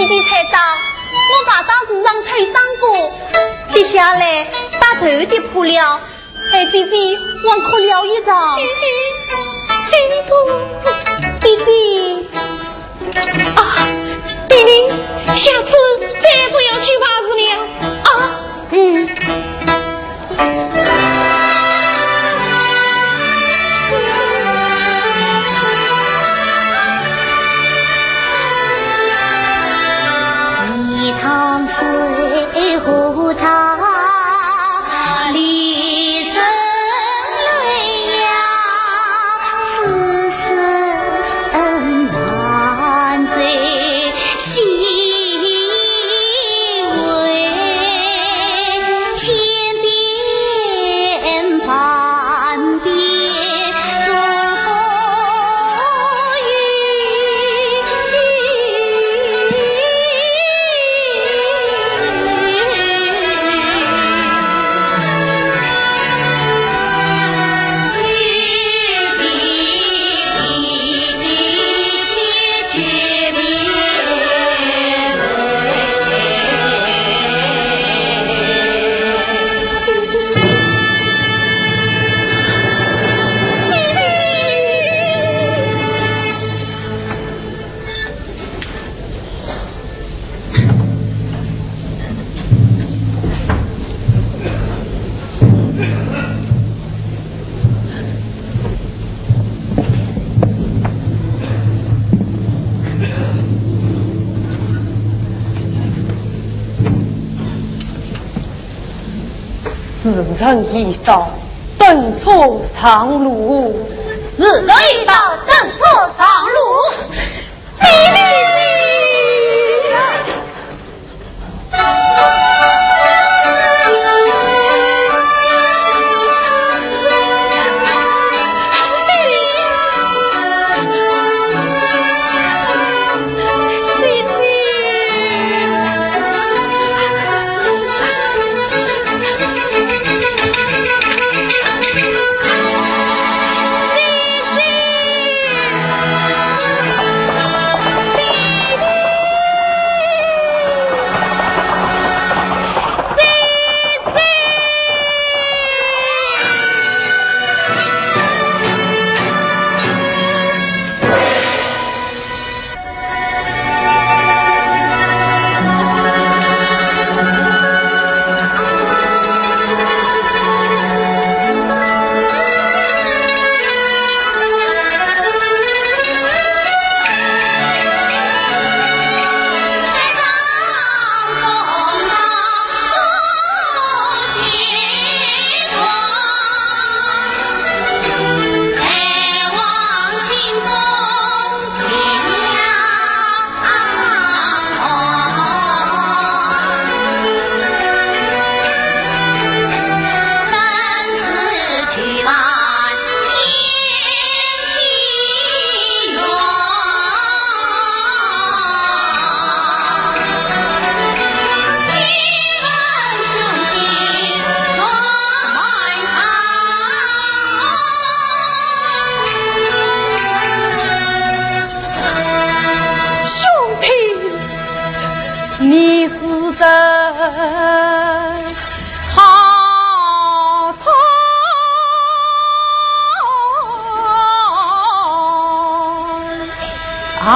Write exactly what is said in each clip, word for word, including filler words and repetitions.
你猜到，我爬到树上偷生果，跌下来，把头跌破了，害姐姐还哭了一场。姐姐，姐姐痛。姐姐。啊，姐姐，下次再不要去爬树了。啊，嗯。 时辰已到，登车上路。时辰已到，登车上路。兄弟，你是真好惨啊！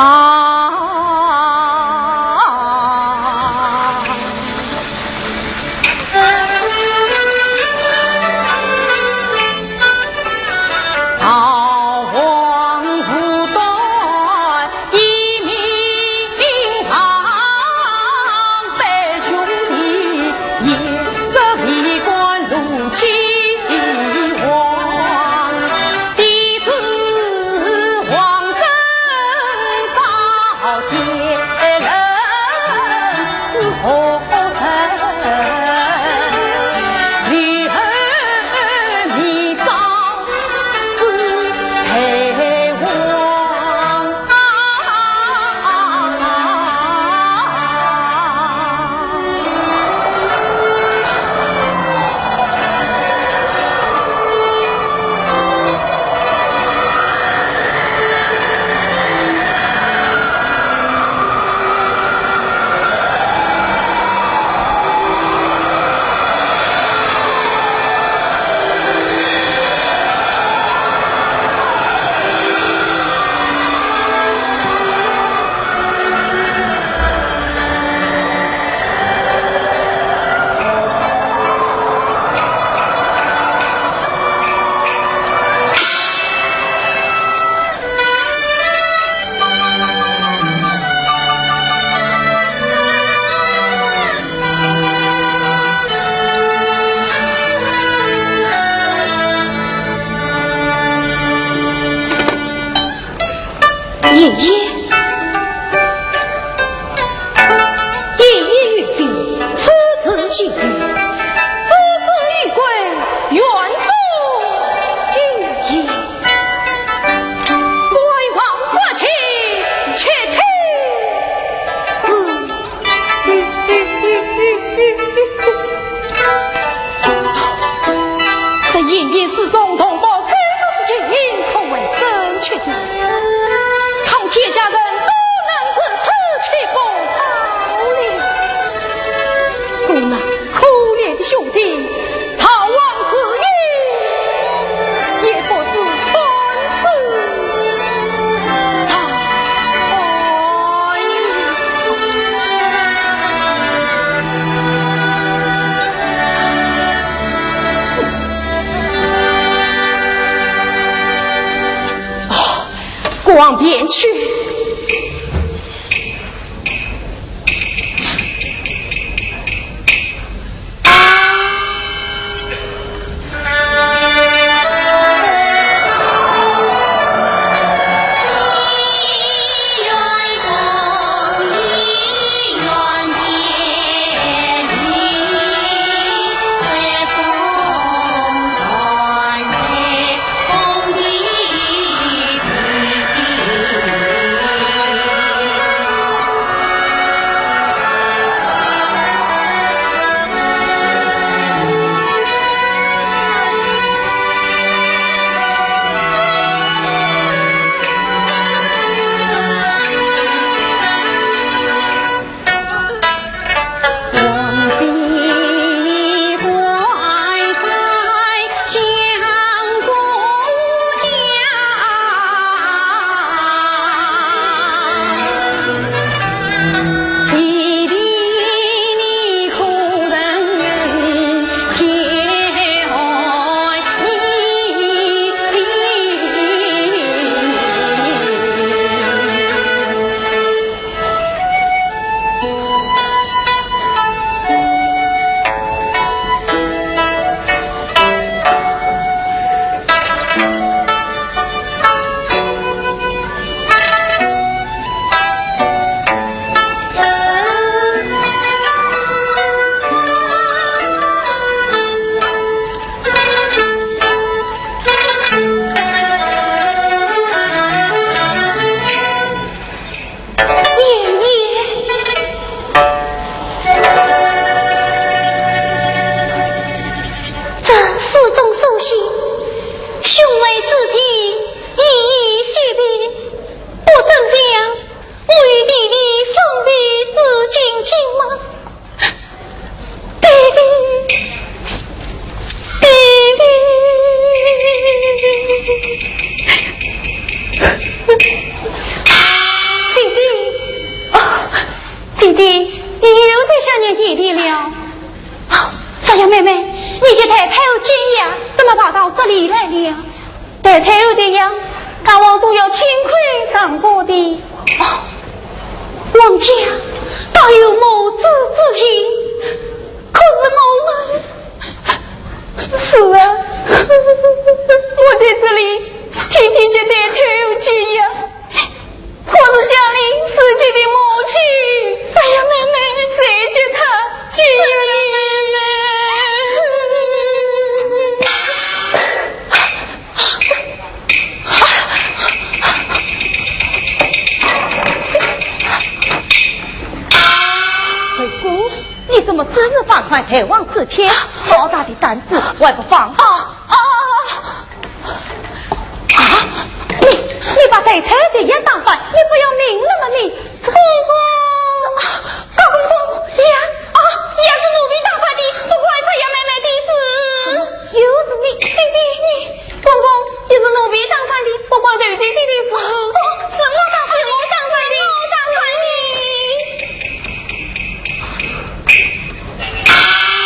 爷爷，爷爷有病，此事紧急，子侄有关，远送爷爷。关王发气，且听。 这爷爷失踪，同胞追逐不及，可谓真缺德。倘天下人都能如此，岂不好了？我那可怜的兄弟， 逃亡之意，也不知从何谈起。啊，过往便去。爷爷，这书中所写，兄为子弟，意义须明，不怎样，我与弟弟分别至今，今吗？ 爹爹，爹爹。姐姐，啊，姐姐，你又在想念爹爹了？啊，少爷妹妹，你去抬太后接驾，怎么跑到这里来了？ 抬太后接驾，大王都要亲口上过的。哦，王家倒有母子之情，可是我们……是啊，我在这里天天接抬太后接驾，可是家里自己的母亲，少爷妹妹谁接她接呀？少爷妹妹。 二哥，你怎么私自放船，逃亡四天？好大的胆子，还不放手！啊，啊，啊！啊，你，你把太太的也打坏，你不要命了吗你？公公，啊，高公公，呀，啊，也是奴婢打坏的，不怪少爷妹妹的事。什么？又是你？姐姐，你 公公，也是奴婢打坏的，不关舅姐姐的事。哦，是我打坏的，是我打坏的，是我打坏的。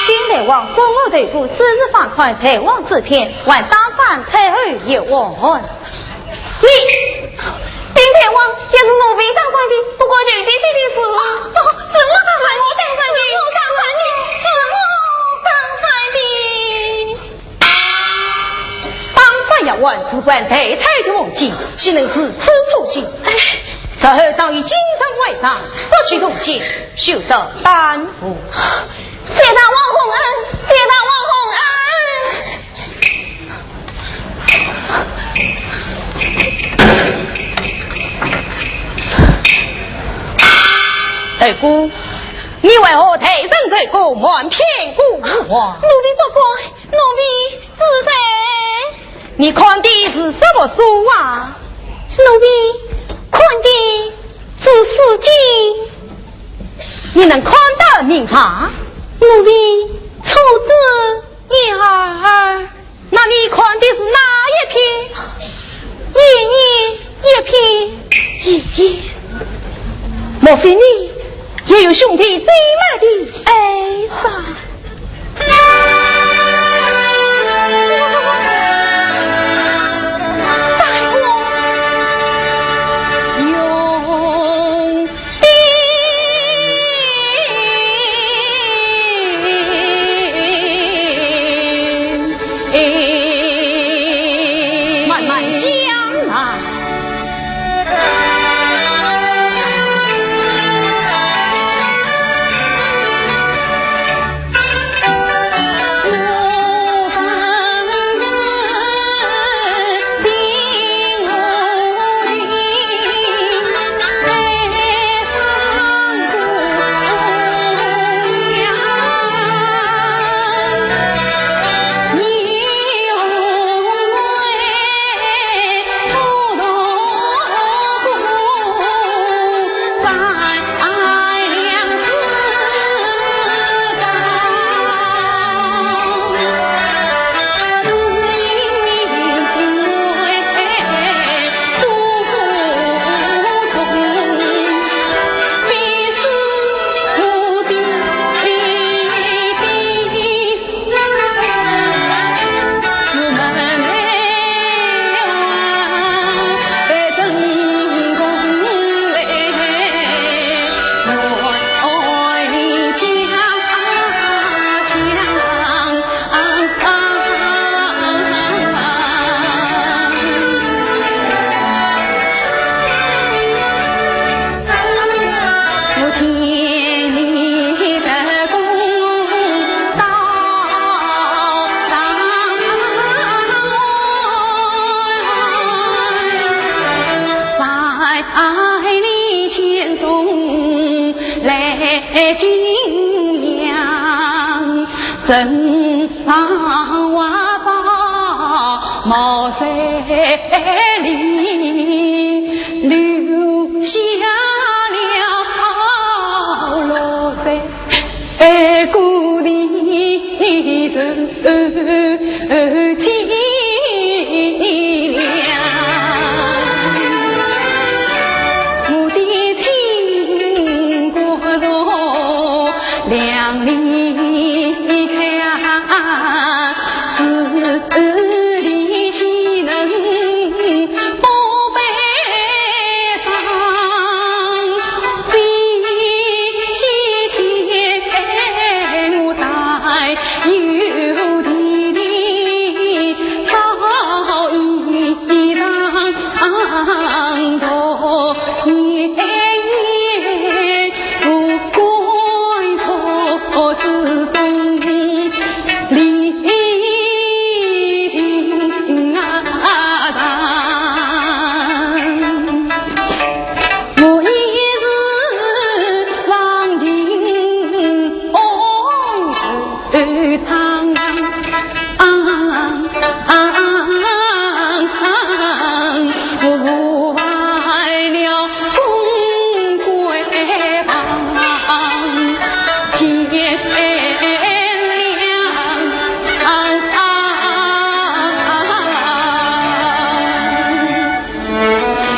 禀大王，关羽投过，私自放船，逃亡四天，还打翻太后一案。你，禀大王，也是奴婢打坏的，不关舅姐姐的事。哦，是我打坏的，是我打坏的，是我打坏的，是我打坏的。 当官要问，只管抬太后的问题，岂能如此粗心？哎，日后当以今日为证，索取铜钱，休得耽误。谢大王洪恩，谢大王洪恩。二姑，你为何待人这个瞒天过海？奴婢不敢，奴婢知罪。 你看的是什么书啊？奴婢看的是诗经。你能看得明白？奴婢粗知一二。那你看的是哪一篇？一言一篇。一言。莫非你也有兄弟姐妹的哀伤？ 慢慢讲啊。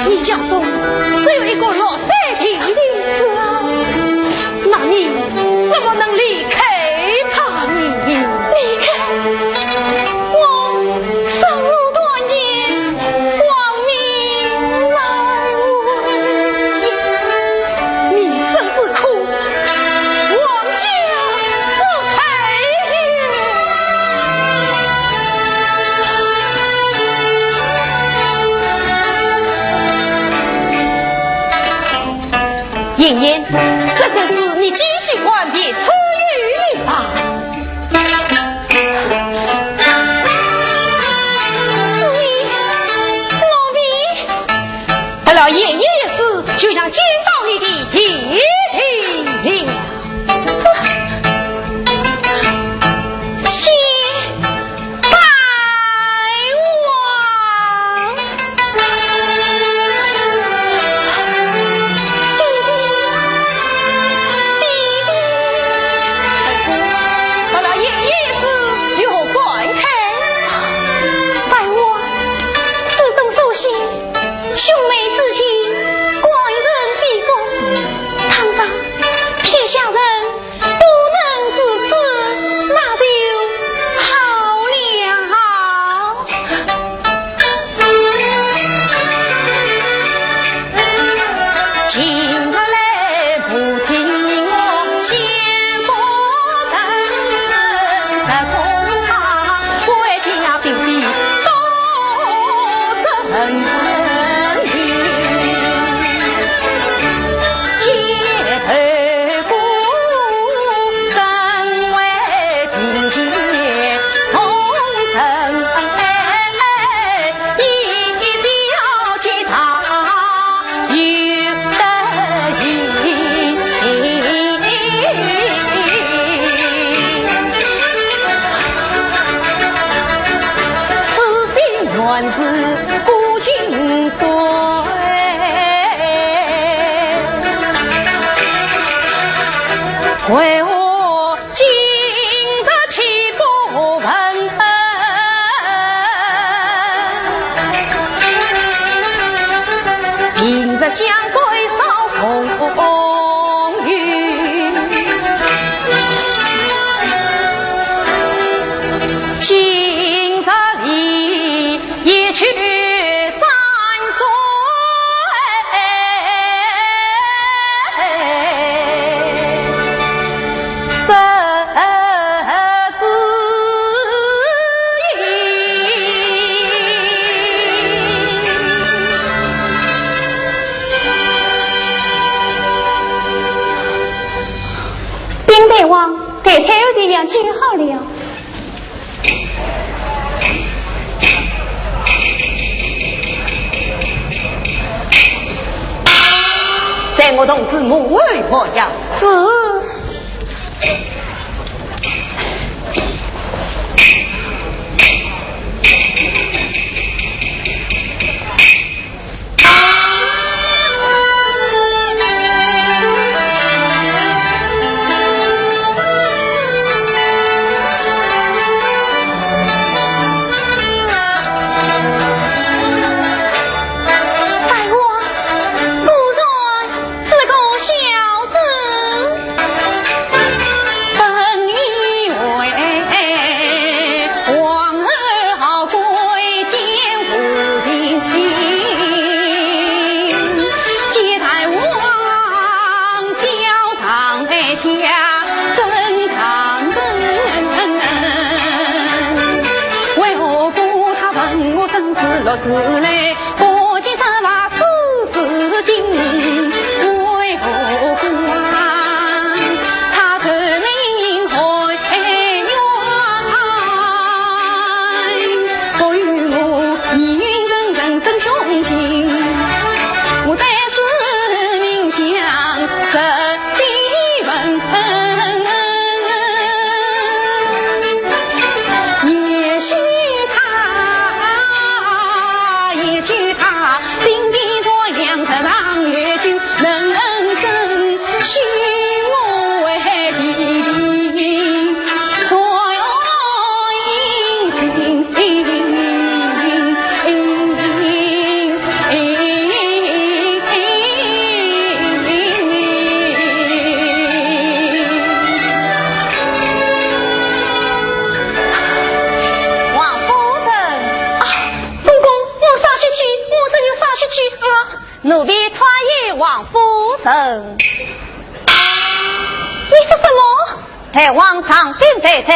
你家中只有一个落水的弟弟啊，那你怎么能离开他呢？离开？我身无断剑，亡命来回。你身之苦，王家之悲也。莺莺，这件事你既喜欢，便出于你吧。你，奴婢。得了莺莺一事，就像见到你的天地一样。谢 大王。得了莺莺一事，有何感慨？大王，自从苏醒，兄妹之情，感人肺腑。倘若天下人 都能如此，那就好了。禀大王，太太有点病，就好了。 待我同知母后服药。是。大王，果然 是个孝子。本以为皇后好贵贱无情，既在王小长安下生长根，为何故他问我生死落子来？ 不及这话此事情，为何故啊？他受命回原，不与我言人人生胸情，我在此冥想着 王夫人。啊，公公，我啥事体？我真有啥事体啊？奴婢参见王夫人。你说什么？大王上殿在后，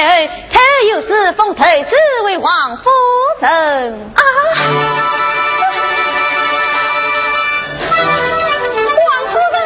特有旨封太子为王夫人。啊！王夫人。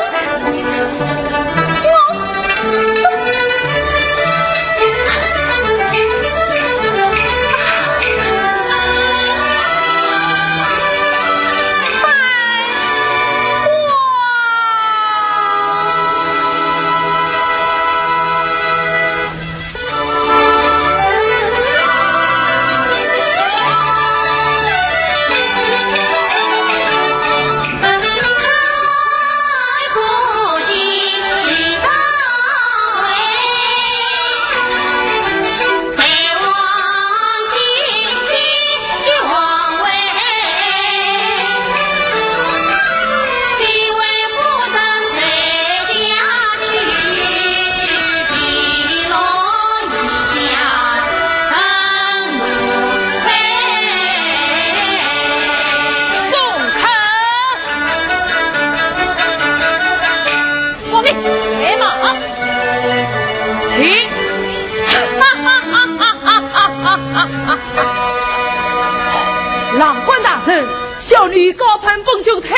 本就退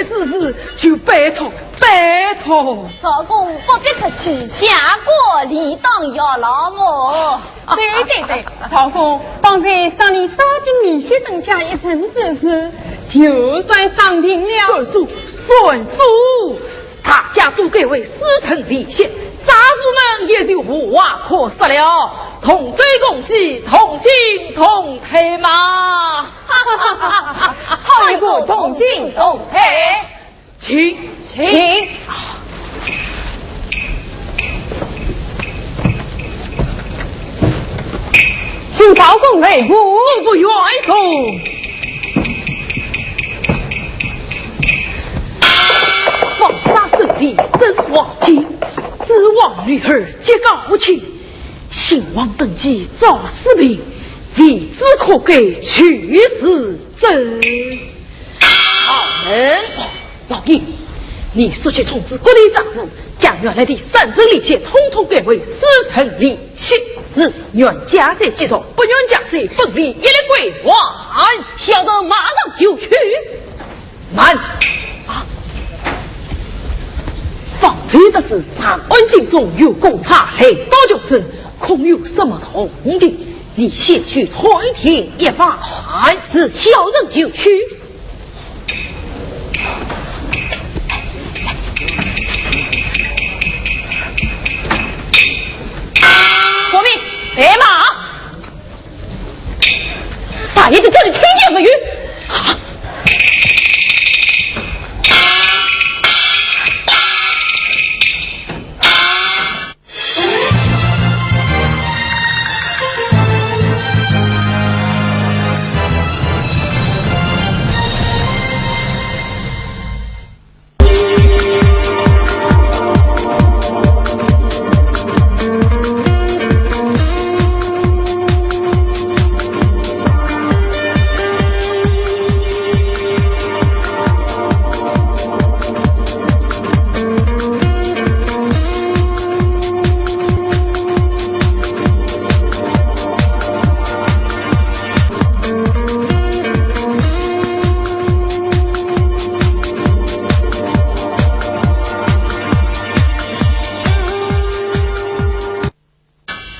休之时，就拜托，拜托。赵公不必客气，下官理当效劳哦。对对对，赵公，方才商量少卿女婿等家一层之事，就算商定了。算数，算数，大家都该为师承礼谢，咱们也就无话可说了。同舟共济，同进同退嘛。好一个同进同退。请，请。请赵公来坐。不远坐。方卿手里生黄金，指望女儿节高亲，新皇登基早死病，未知可改去世。 这，好人。哦，老爷，你速去通知各地张户，将原来的三层礼谢统统改为四层礼谢。是，愿家财积善，不愿家财分离，一律归还。小人马上就去。慢！啊！方才得知长安京中有公差来到京城，恐有什么动静，你先去探听一番。是，小人就去。 遵命，备马。大爷在这里听见没有？啊！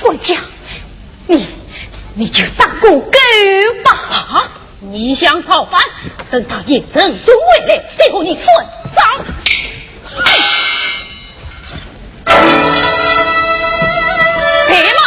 管家，你，你就打个够吧。啊！你想造反，等到严正宗回来，再和你算账。 备马！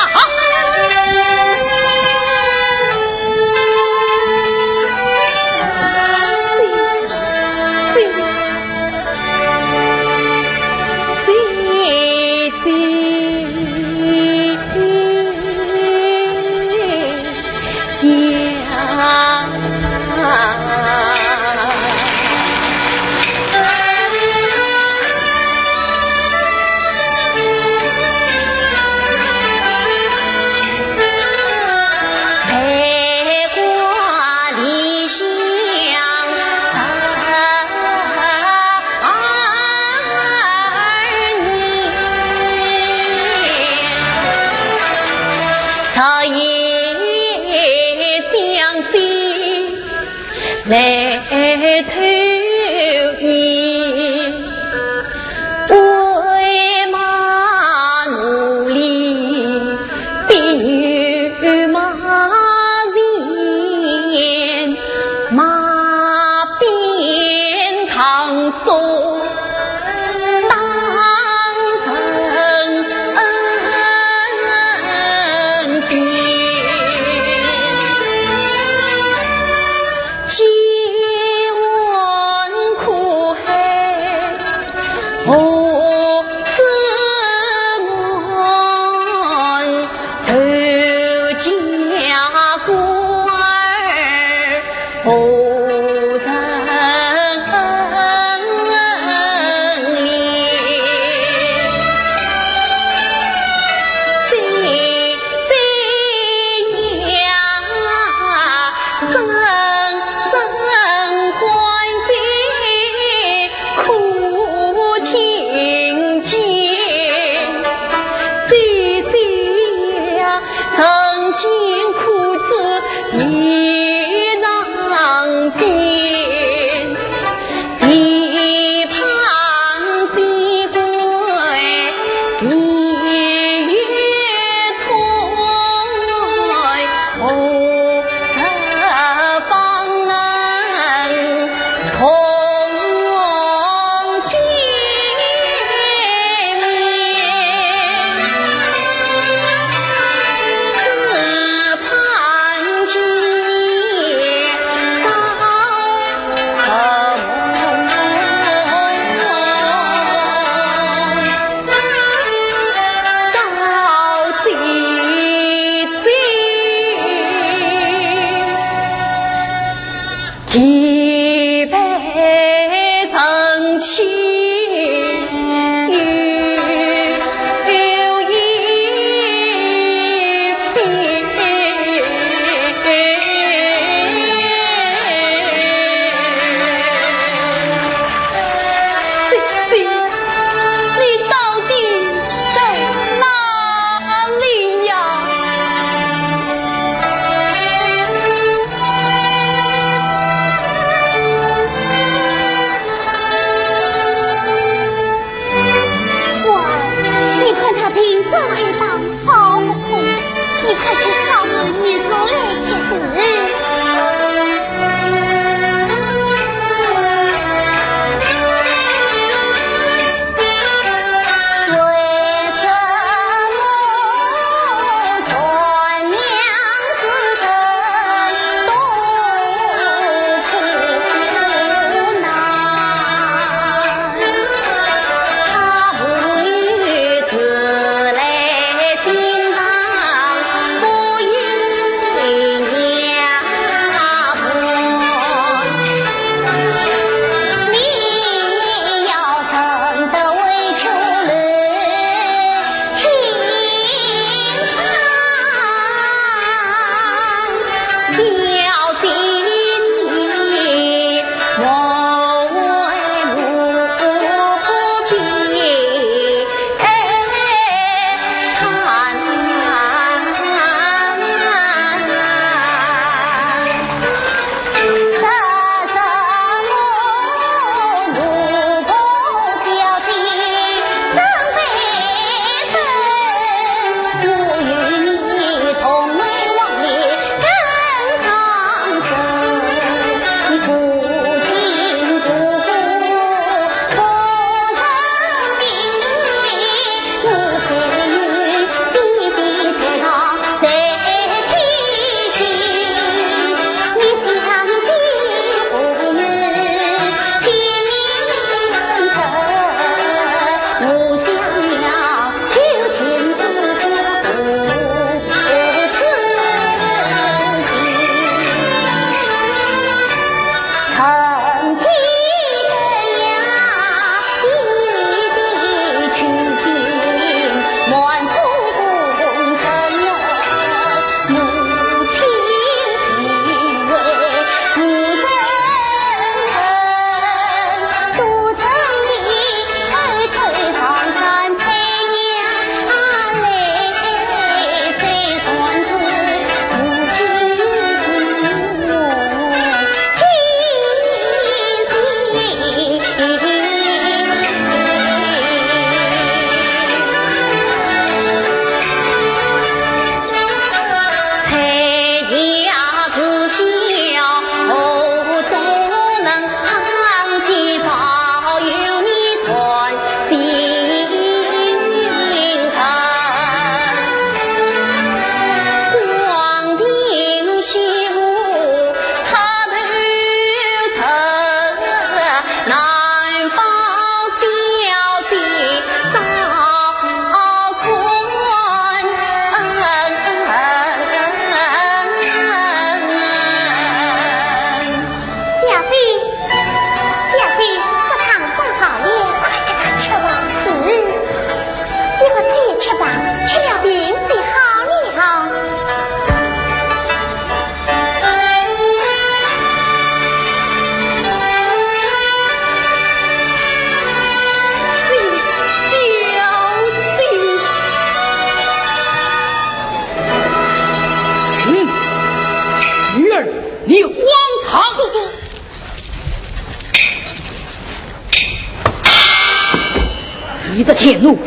你这贱奴，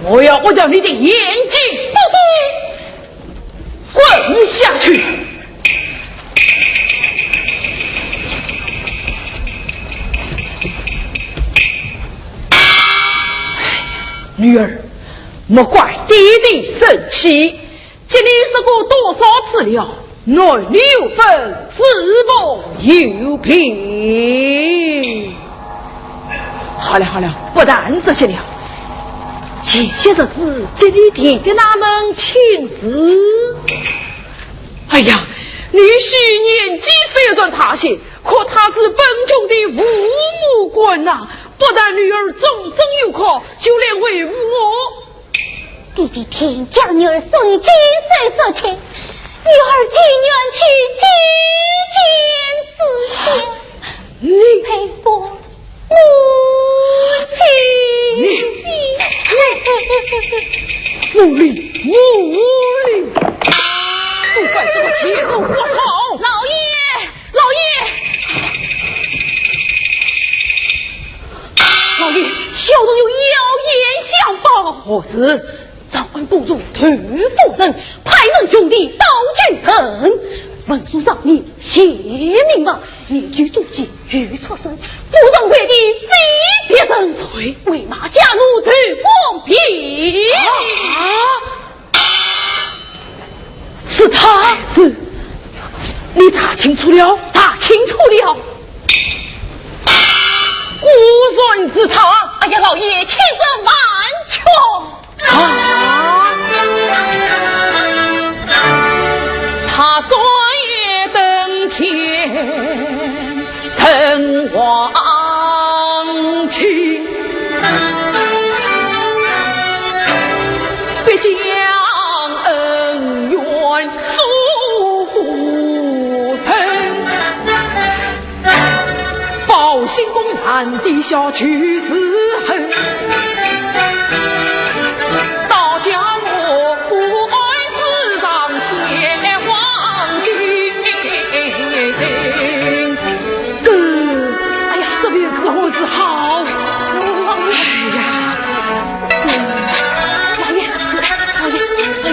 我要挖掉你的眼睛！滚下去！女儿，莫怪爹爹生气， 见你说过多少次了，男女有分，子父有平。好了好了，不谈这些了。前些日子，接你爹爹那门亲事。哎呀，女婿年纪虽然大些，可他是本郡的父母官呐，不但女儿终身有靠，就连为父我 爹爹听见女儿送进来说情，女儿情愿去见见子相，你，陪伴母亲。你，你，无礼，无礼！都怪这个贱奴不好！老爷， 老爷，老爷，小人有妖言相报。何事？长安公主投夫人，派人兄弟到京城，文书上你写明白，你居住地与出身，夫人为的非别人，谁？为马家奴投广平。啊？ 是他？是。你查清楚了？查清楚了。果然是他。哎呀，老爷，千真万确。啊！他转眼登天 成王亲，必将恩怨诉夫人。报新功，暗地下去自恨。到家我不安之上天王亲。 哥，哎呀，这便如何是好？哎呀，老爷，老爷，老爷，哎。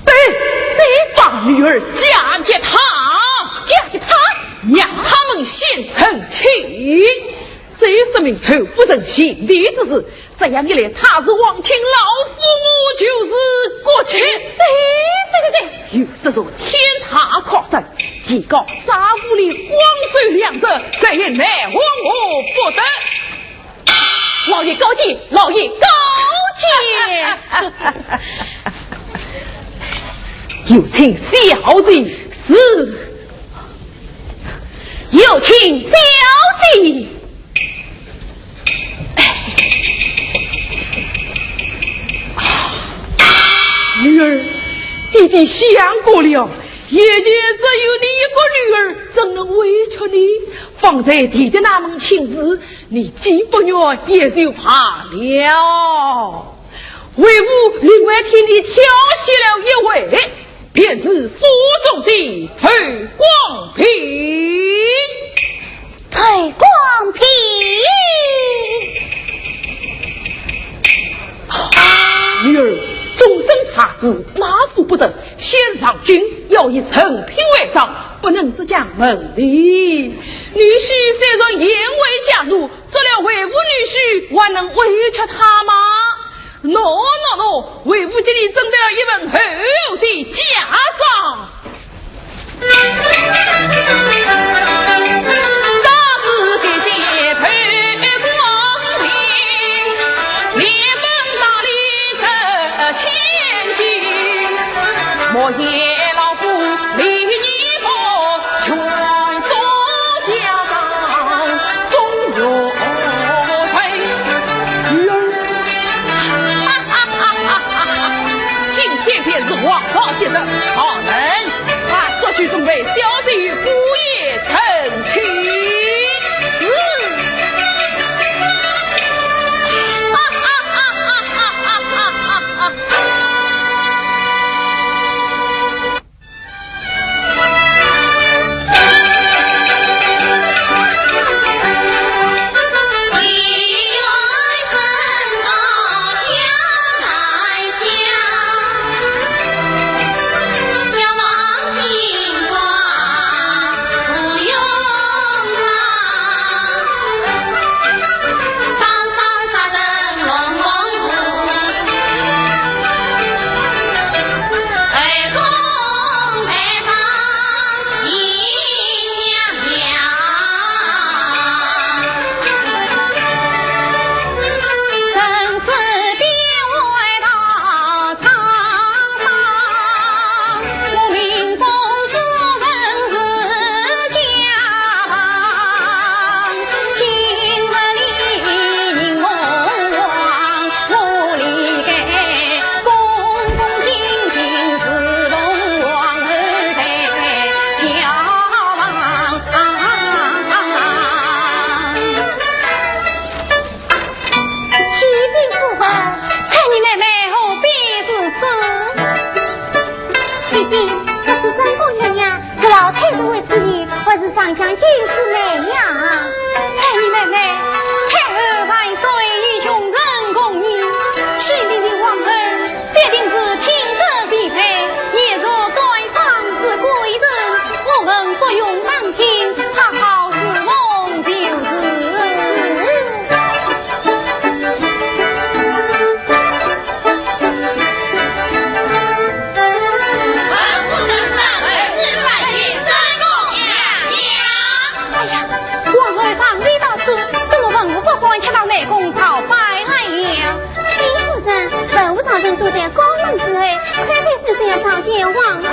对，对，把女儿嫁给他，嫁给他，让他们先成亲。 这说明投夫人前提之事，这样一来，她是王亲老夫，我就是国戚。对，对，对，对。有这座天大靠山，提高沙湖里光秀两者，再也奈何我不得。老爷高见，老爷高见。有请小姐。是。 有请小姐。女儿，爹爹想过了，眼前只有你一个女儿，怎能委屈你？方才爹爹那门亲事，你既不愿也就罢了。 为父另外替你挑选了一位，便是府中的投广平。投广平。女儿终身大事，马虎不得，先上京要以人品为上，不能只讲门第。女婿虽然言为家奴， 做了为父女婿，还能委屈他吗？喏，喏，喏，为父给你准备了一份厚厚的嫁妆。大字的写头光明，连本带利值千金。莫言老夫 礼义不全，做家当中有罪。女儿，今天便是皇上吉日，好人，快速去准备小姐赴宴成亲。嗯。大人都在宫门之后，快快请小姐见皇后娘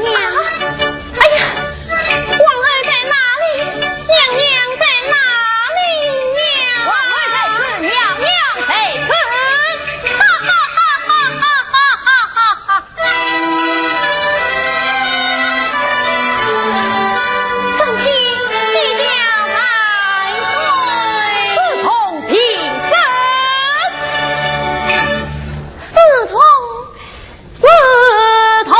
娘。哎呀，皇后在哪里？娘娘在哪里呀？皇后在此，娘娘在此。哈哈哈哈哈哈哈哈哈！臣妾见驾万岁。侍从平身。侍从，侍从。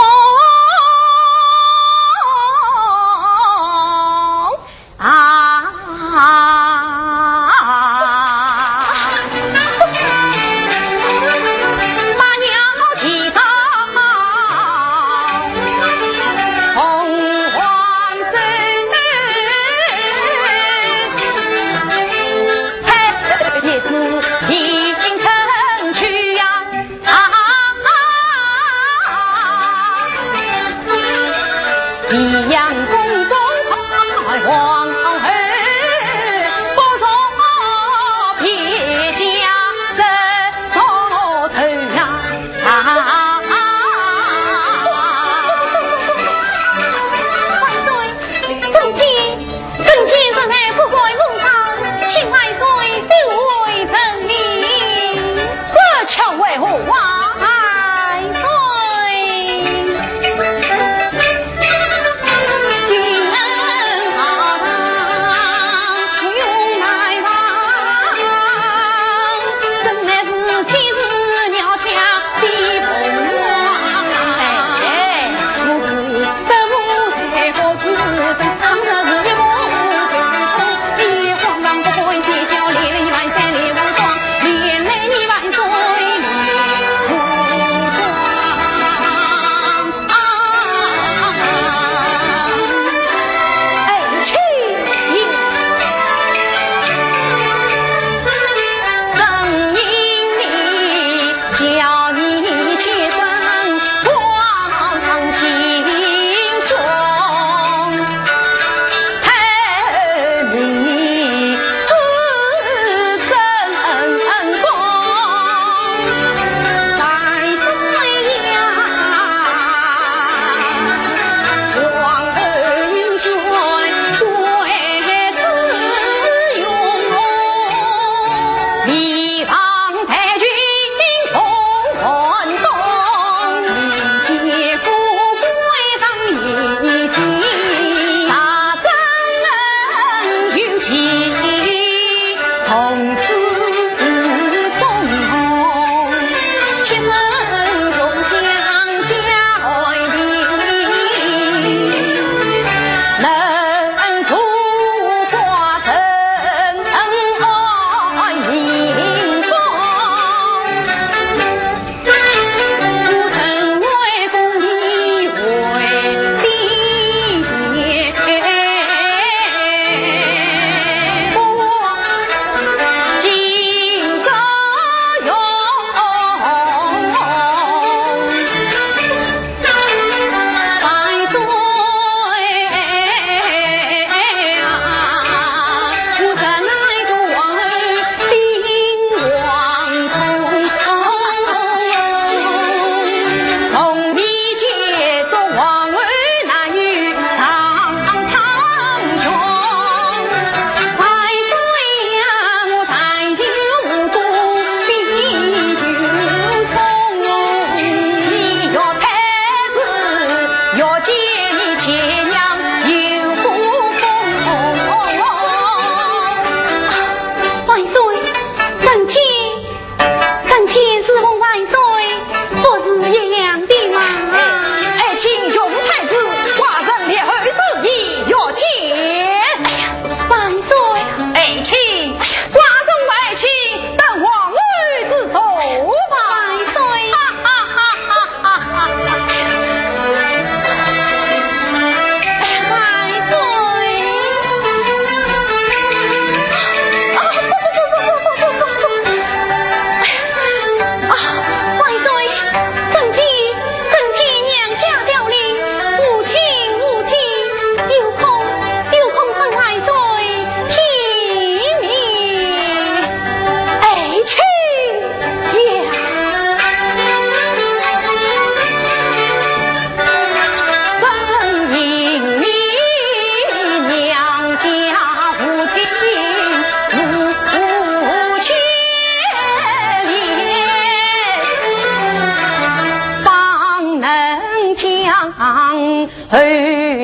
后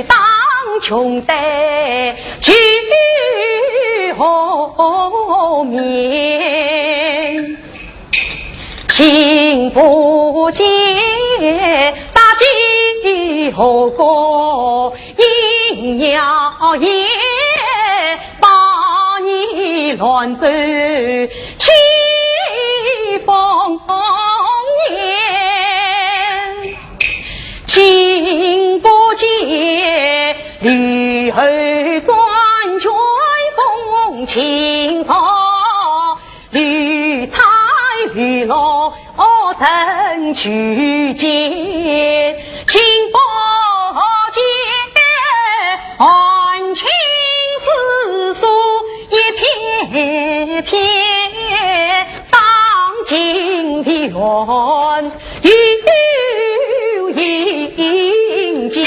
当穷得救活命，竟不见大吉后果，因妖邪把你乱走七风年。 竟不见吕后转军，风清风绿，太雨落，登去见，竟不见寒青紫苏一片片，当今的乱 又迎接，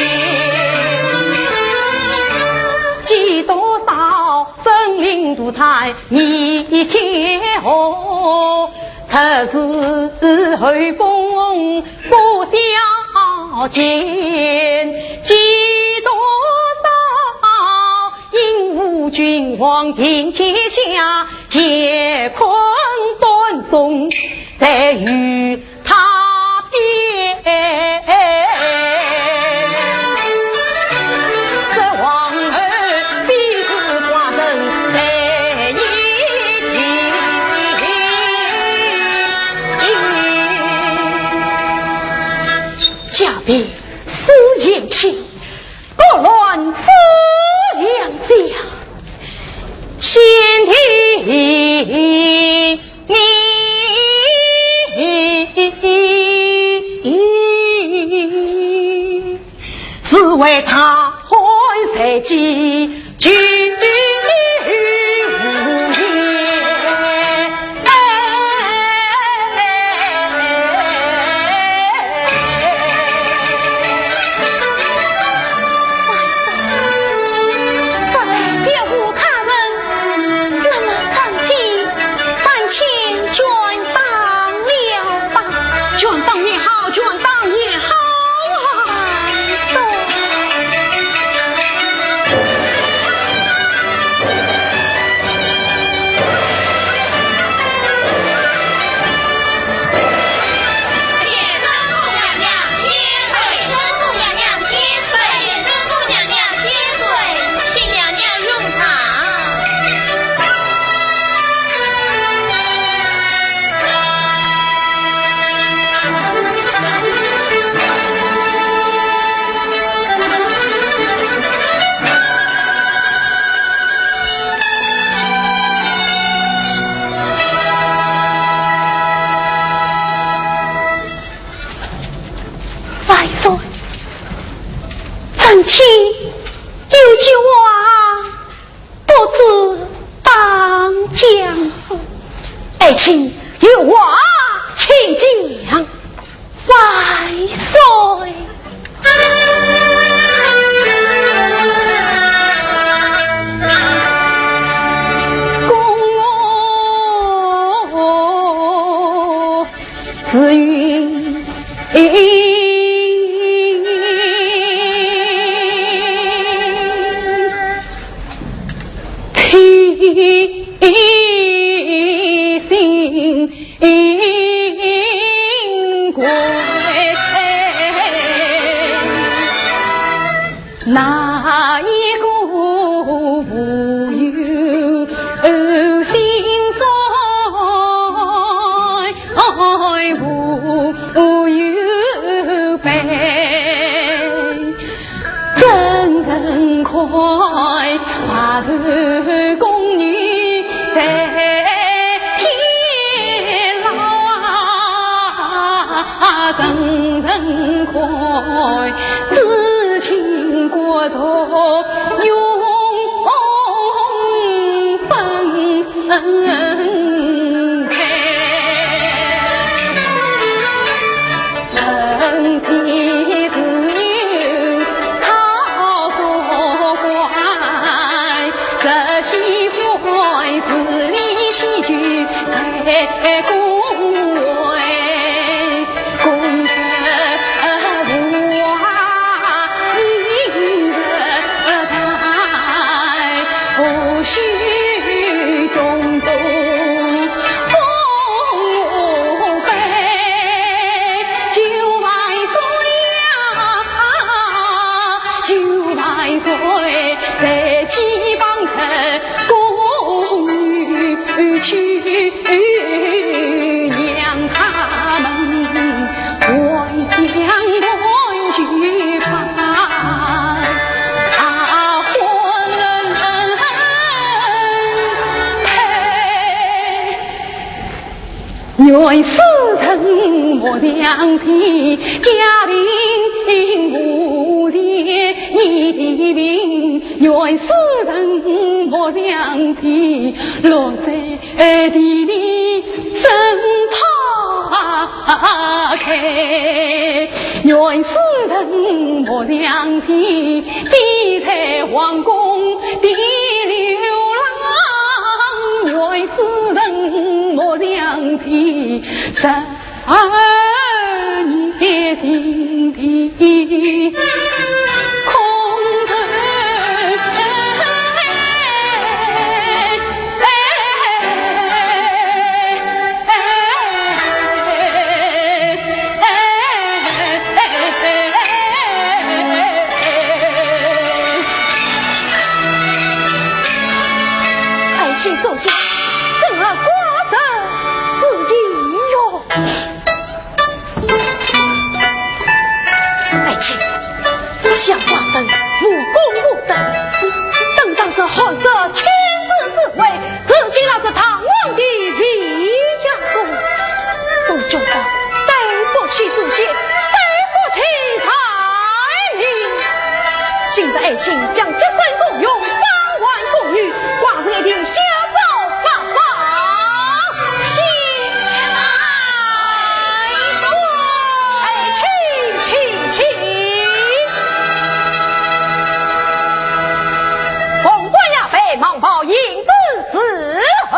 几多少生灵涂炭一片火，可是后宫不消减，几多少英武君王定天下，乾坤断送在雨 他边。这王后必是寡人在你庭。家边思贤妻， 国乱思良将，先帝你是为他汉在即，救你无言。 再别无他人，那么张继，暂且全当了吧。全当也好，全当也好啊。万岁，臣妾有句话不知当讲否？爱卿有话请讲。万岁。公我 自有七星归。 哪一个无有心酸，无有悲？怎忍开白头宫女在天牢啊？ 啊，人人看，至亲国仇永分开。恨天自有他所关，这喜欢是你喜剧在宫外。 公子无话，你莫相信，家贫无钱，你贫，愿世人莫相信，落在地里生花开。愿世人莫相信，低在皇宫的流浪。愿世人莫相信，这 二年的空头。爱卿坐下，怎啊挂得自己哟。 爱卿，想寡人无功无德，登上这寒舍卿子之位，住进了这堂皇的未央宫，总觉得对不起祖先，对不起大明。今日爱卿将这身功用，放还宫女，寡人一定谢 哎，请，请，请。凤冠霞帔，蟒袍银子侍候。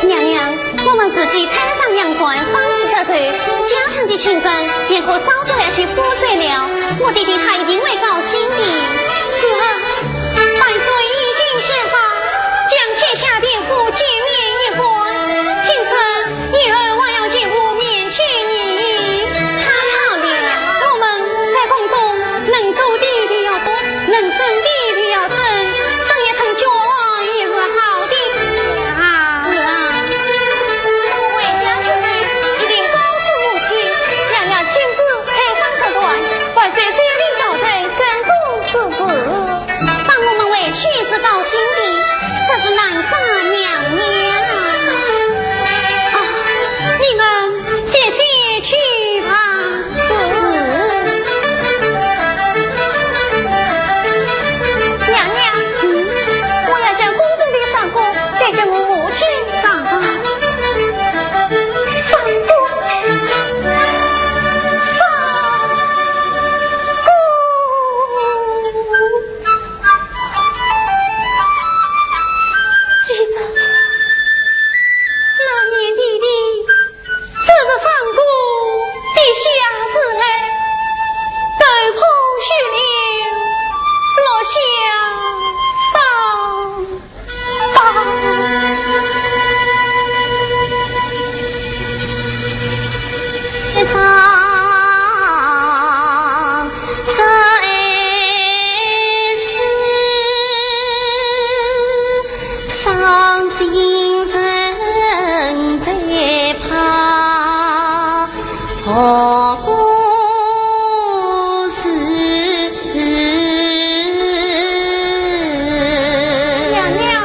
娘娘，我们自己太上阳关，方才得罪，家乡的亲人，便可少做了些负担了。我爹爹他一定会高兴的。是啊，万岁已经下诏，将天下田户减免一半。听说 以后还要进屋面见你。太好了，我们在宫中能做的就要做，能争的就要争，争一争家也是好的。啊，是啊。我回家去一定告诉母亲，娘娘亲自开上这段，万岁宣令朝臣，圣旨娘娘。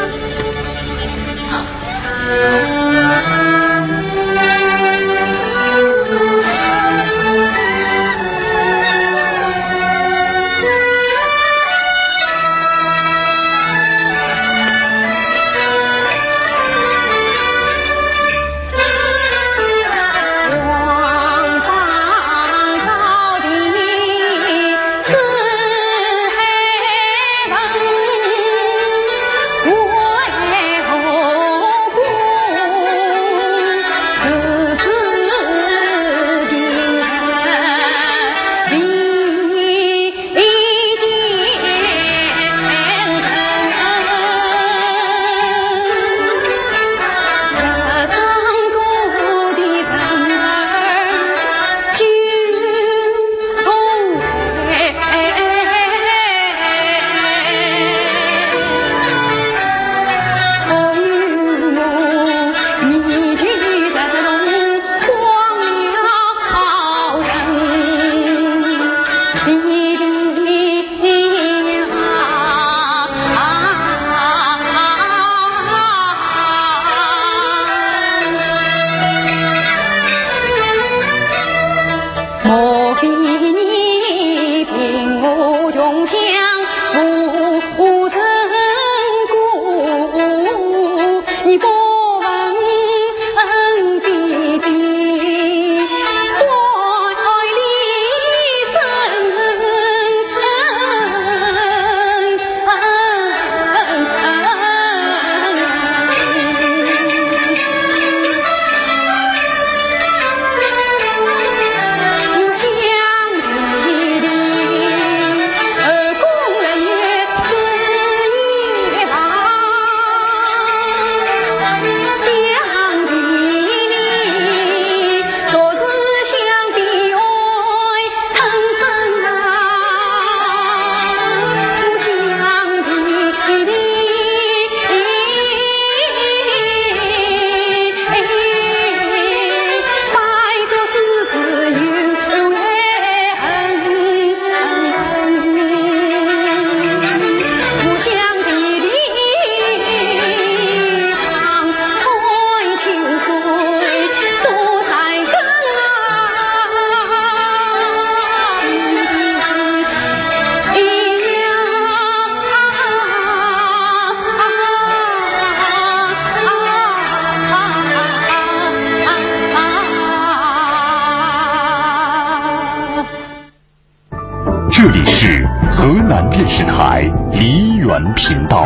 这里是河南电视台梨园频道。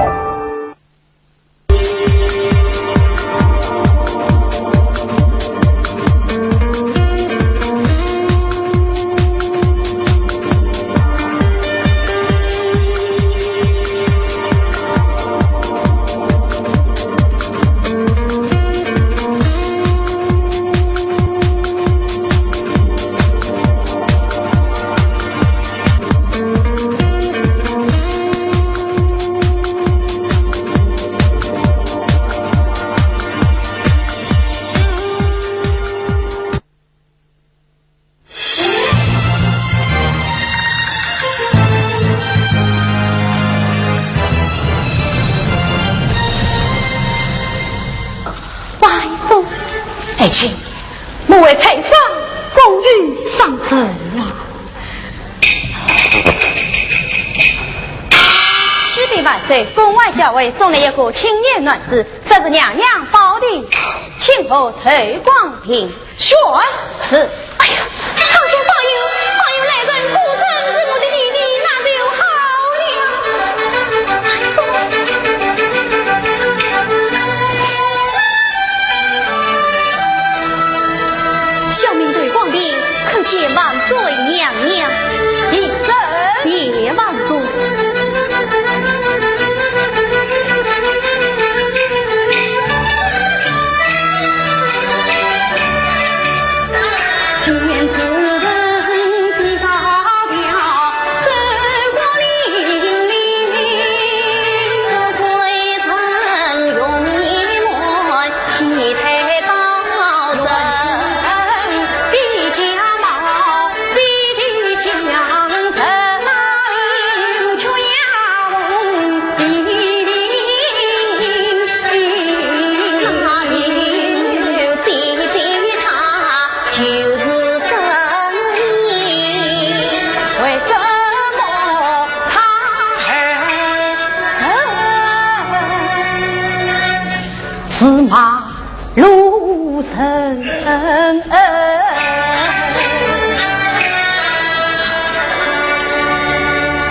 王爷。爱卿，末位太师公有赏赐啊。启禀万岁，宫外校尉送来一个青年男子，说是娘娘保定清河头光亭。 选。是。哎呀，倘若方卿，方卿来人，果真是我的弟弟，那就好了。小民头光亭，叩见万岁娘娘。平身。谢万岁。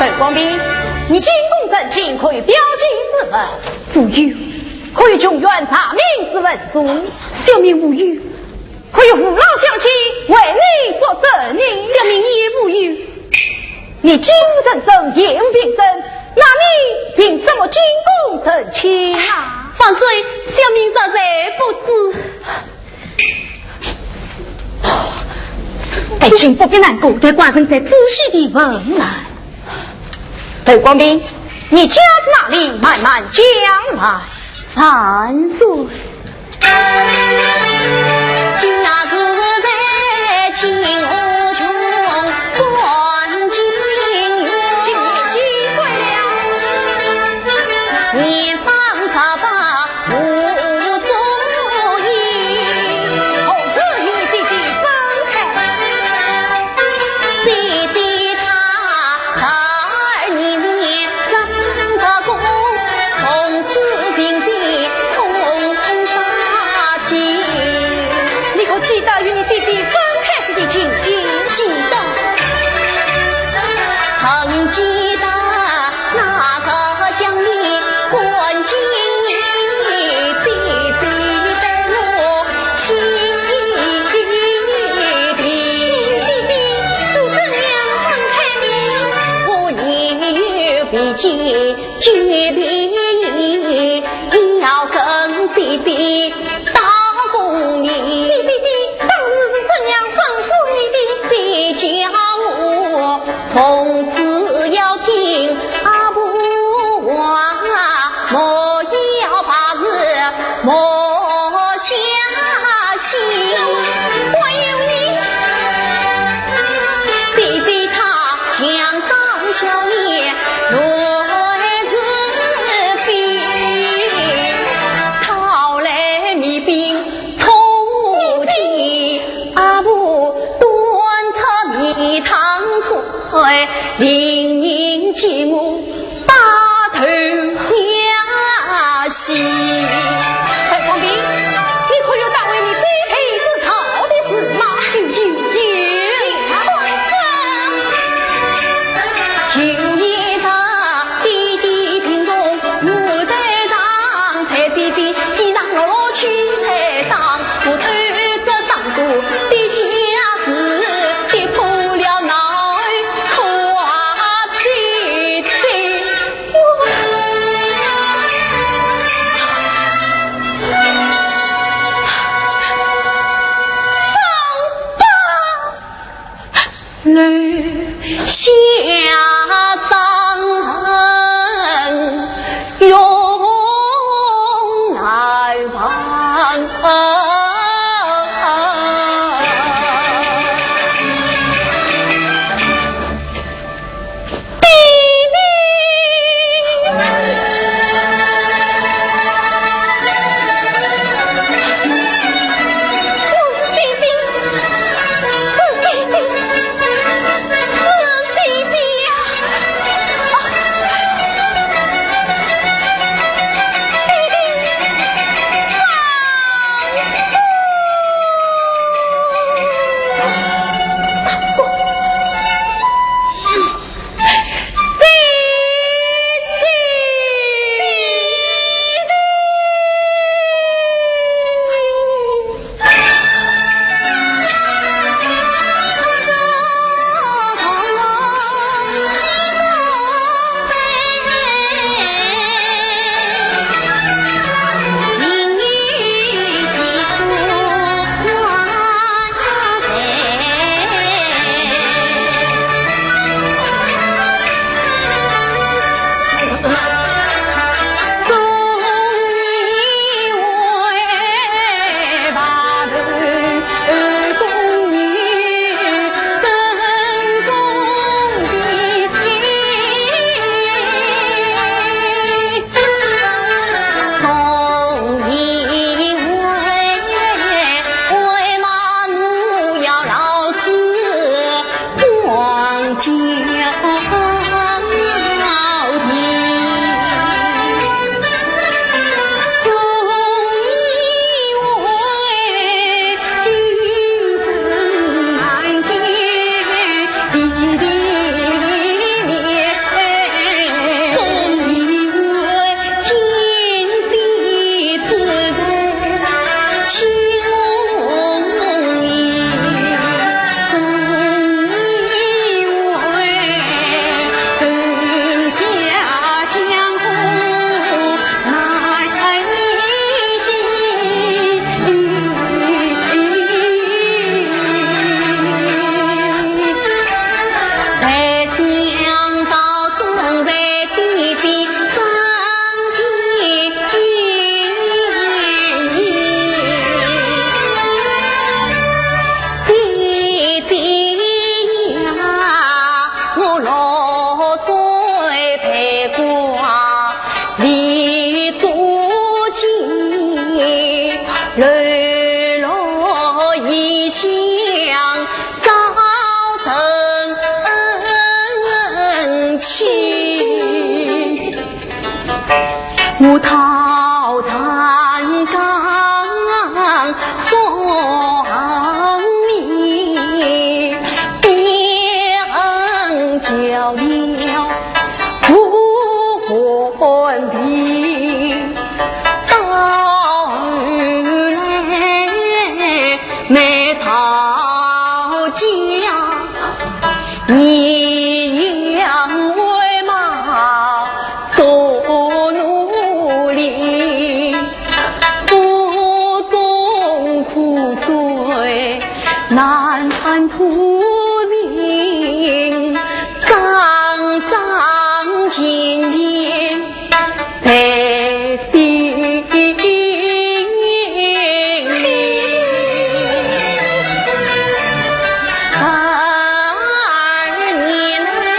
窦光宾，你进宫成亲可有表亲之文？无有。可有穷源查名之文书？小民无有。可有父老乡亲为你作证呢？小民也无有。你既无人证，也无凭证，那你凭什么进宫成亲啊？万岁，小民实在不知。爱卿不必难过，待寡人再仔细地问来。窦光宾，你家住哪里？慢慢讲来。万岁。你可记得与你爹爹分开时的情景？记得。你爹爹当时是怎样吩咐你的？窦光宾，你可有打回你爹爹之仇的事吗？有，有，有。快说。我桃山岗上面，边角了不分地，到后来没讨家。 你养为马做奴隶，腹中苦水难吞吐尽，刚刚进前 在地里。二年来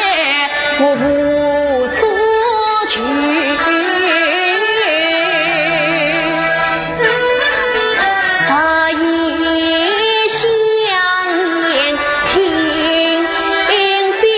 我无所求，他一想念听的 姐姐，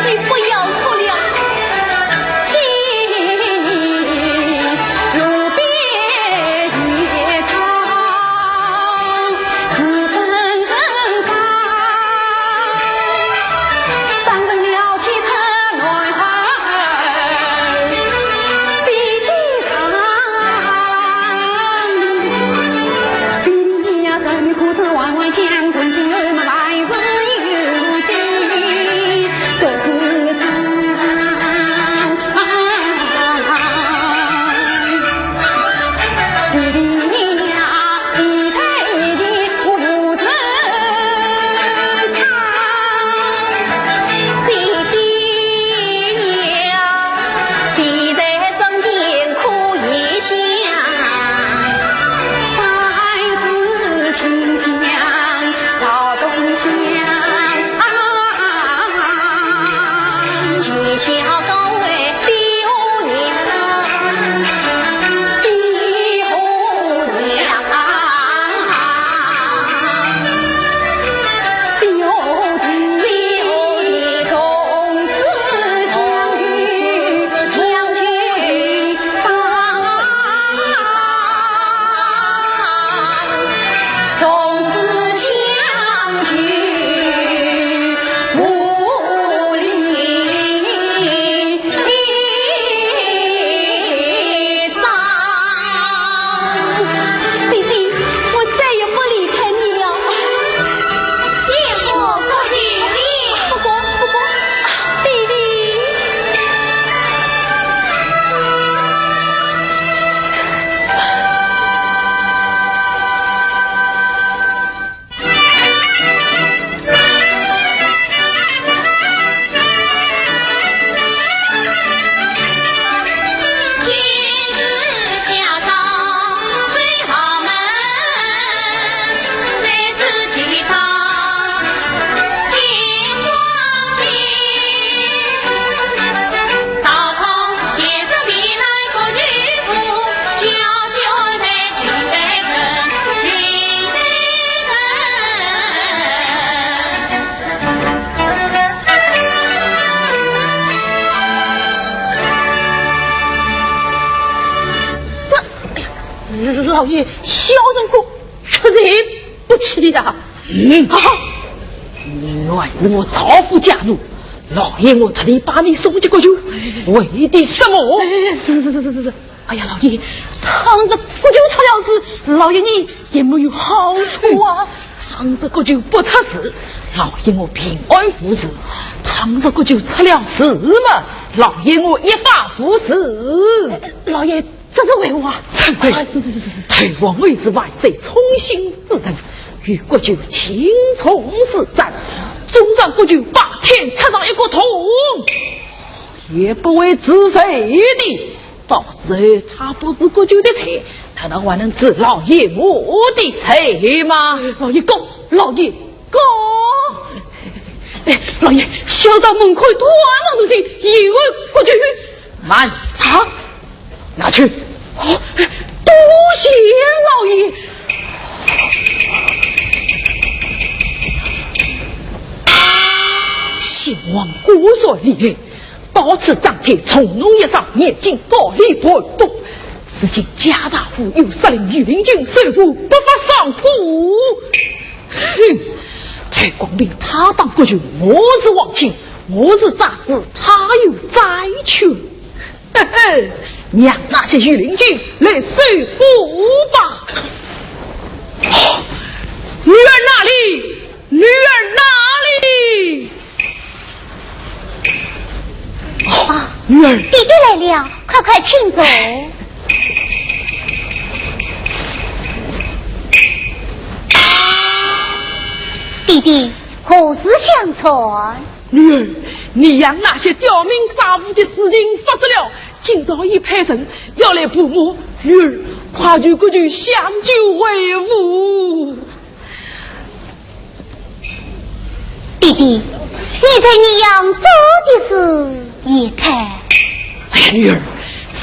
你不要老爷，小人可确实不起的。嗯，啊，你原是我赵府家奴，老爷我特地把你送进国舅，为的什么？哎，是是是是是。哎呀，老爷，倘若国舅出了事，老爷你也没有好处啊。倘若国舅不出事，老爷我平安无事；倘若国舅出了事嘛，老爷我一发无事。老爷，这是为何啊？陈贵，哎，是是是是是。太王后是万岁宠幸之人，与国舅情重似山，纵然国舅白天出上一个洞，也不会治罪的。到时候她不是国舅的罪，难道还能治老爷我的罪吗？老爷讲，老爷讲。哎，老爷，小到门口断望如今，有何国舅？慢！啊？拿去。哦，多谢老爷。先王果然厉害，到此张贴重弄一场，严禁高丽盘布。如今家大夫又杀令御林军收复，不发赏赐。哼，太公平，他当国舅，我是皇亲，我是长子，他有债权。 嘿嘿，让那些御林军来收复吧。哦，女儿哪里？女儿哪里？哦，啊，女儿。爹爹来了，快快请坐。爹爹，何事相传？ 女儿，你让那些刁民诈富的事情发作了，今朝已派人要来盘问，女儿，快与国舅相救回府。爹爹，你对你娘做的事一谈。哎呀，女儿，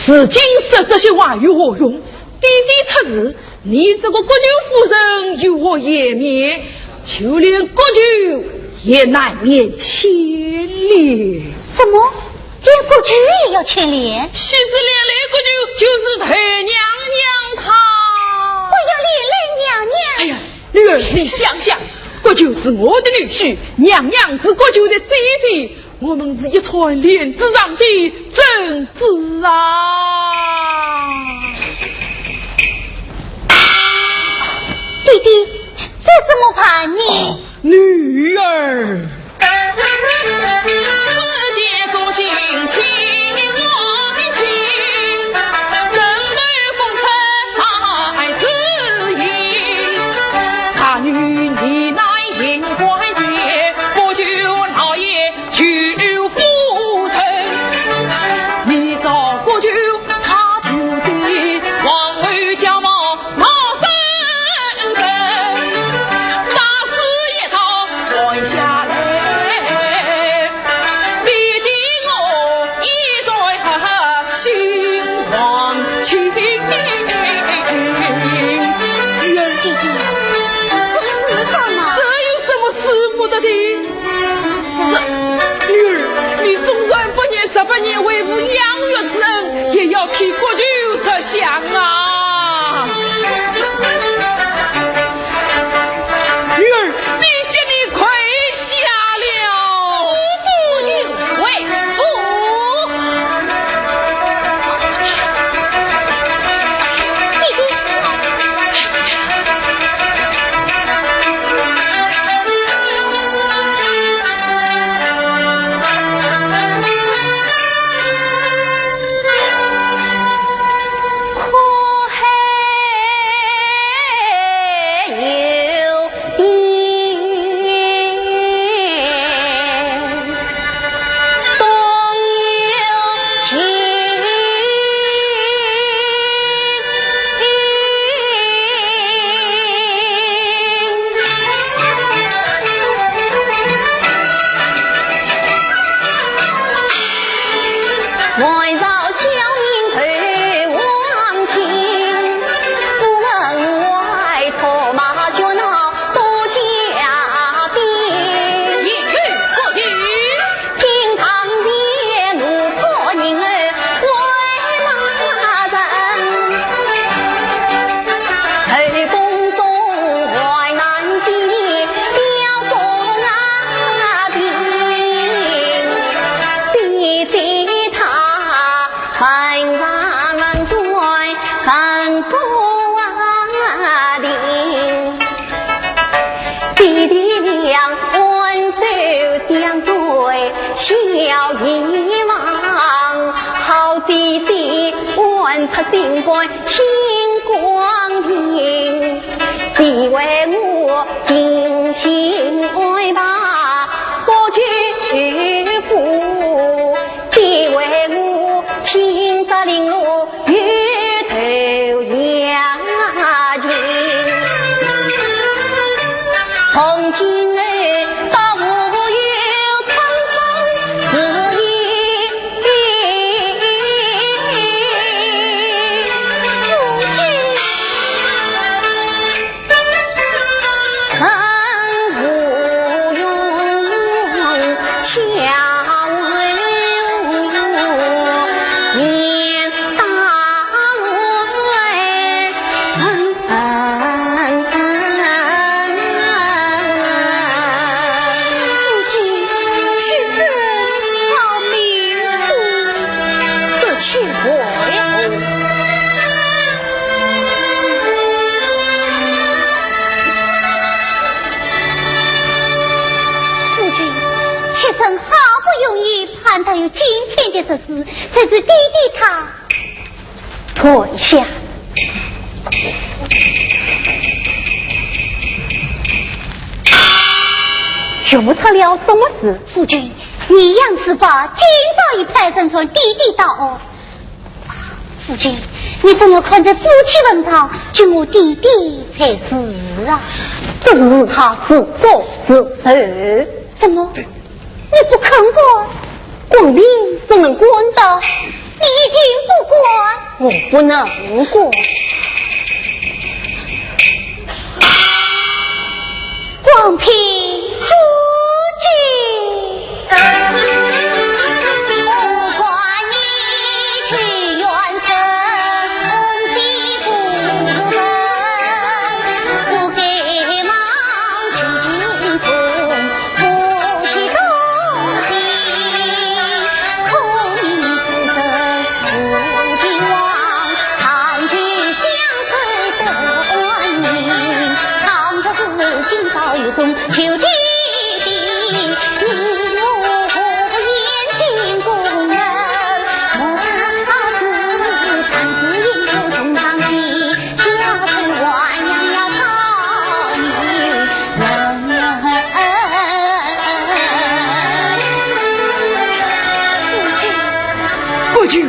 如今说这些话有何用？爹爹出事， 你这个国舅夫人有何颜面？就连国舅也难免牵连。什么？连国舅也要牵连？岂止连累国舅，就是太娘娘她。我要连累娘娘？哎呀，女儿，你想想，国舅是我的女婿，娘娘是国舅的姐姐， 我们是一串链子上的珍珠啊！爹爹，这怎么办呢？哦，女儿。世间多情情郎情，人对风尘爱自由。大女你乃 言官见，我舅老爷救夫人。你找国舅他就在，王后家望闹纷争，打死一朝传下来。 爹爹我一再心忘情。女儿，爹爹，这是什么？这有什么使不得的？这，女儿，你纵然不念十八年为父养育之恩，也要替国舅着想啊！女儿，你今天 跪下了。为父。了一望，好姐姐，唤出心肝清光明，只为我精心安排，不求富，只为我清茶零落 与头下情。从今后，倒无有春风日夜。 夫君，妾身好不容易盼到有今天的日子，谁知爹爹他……退下。又出了什么事？夫君，你杨子发今朝已派人传爹爹到。 夫君，你怎么看这夫妻文章，就我爹爹才是啊？这是他是做是谁？怎么？你不肯管？光凭怎能管的？你一定不管？我不能管。 光凭夫君。姑舅爷，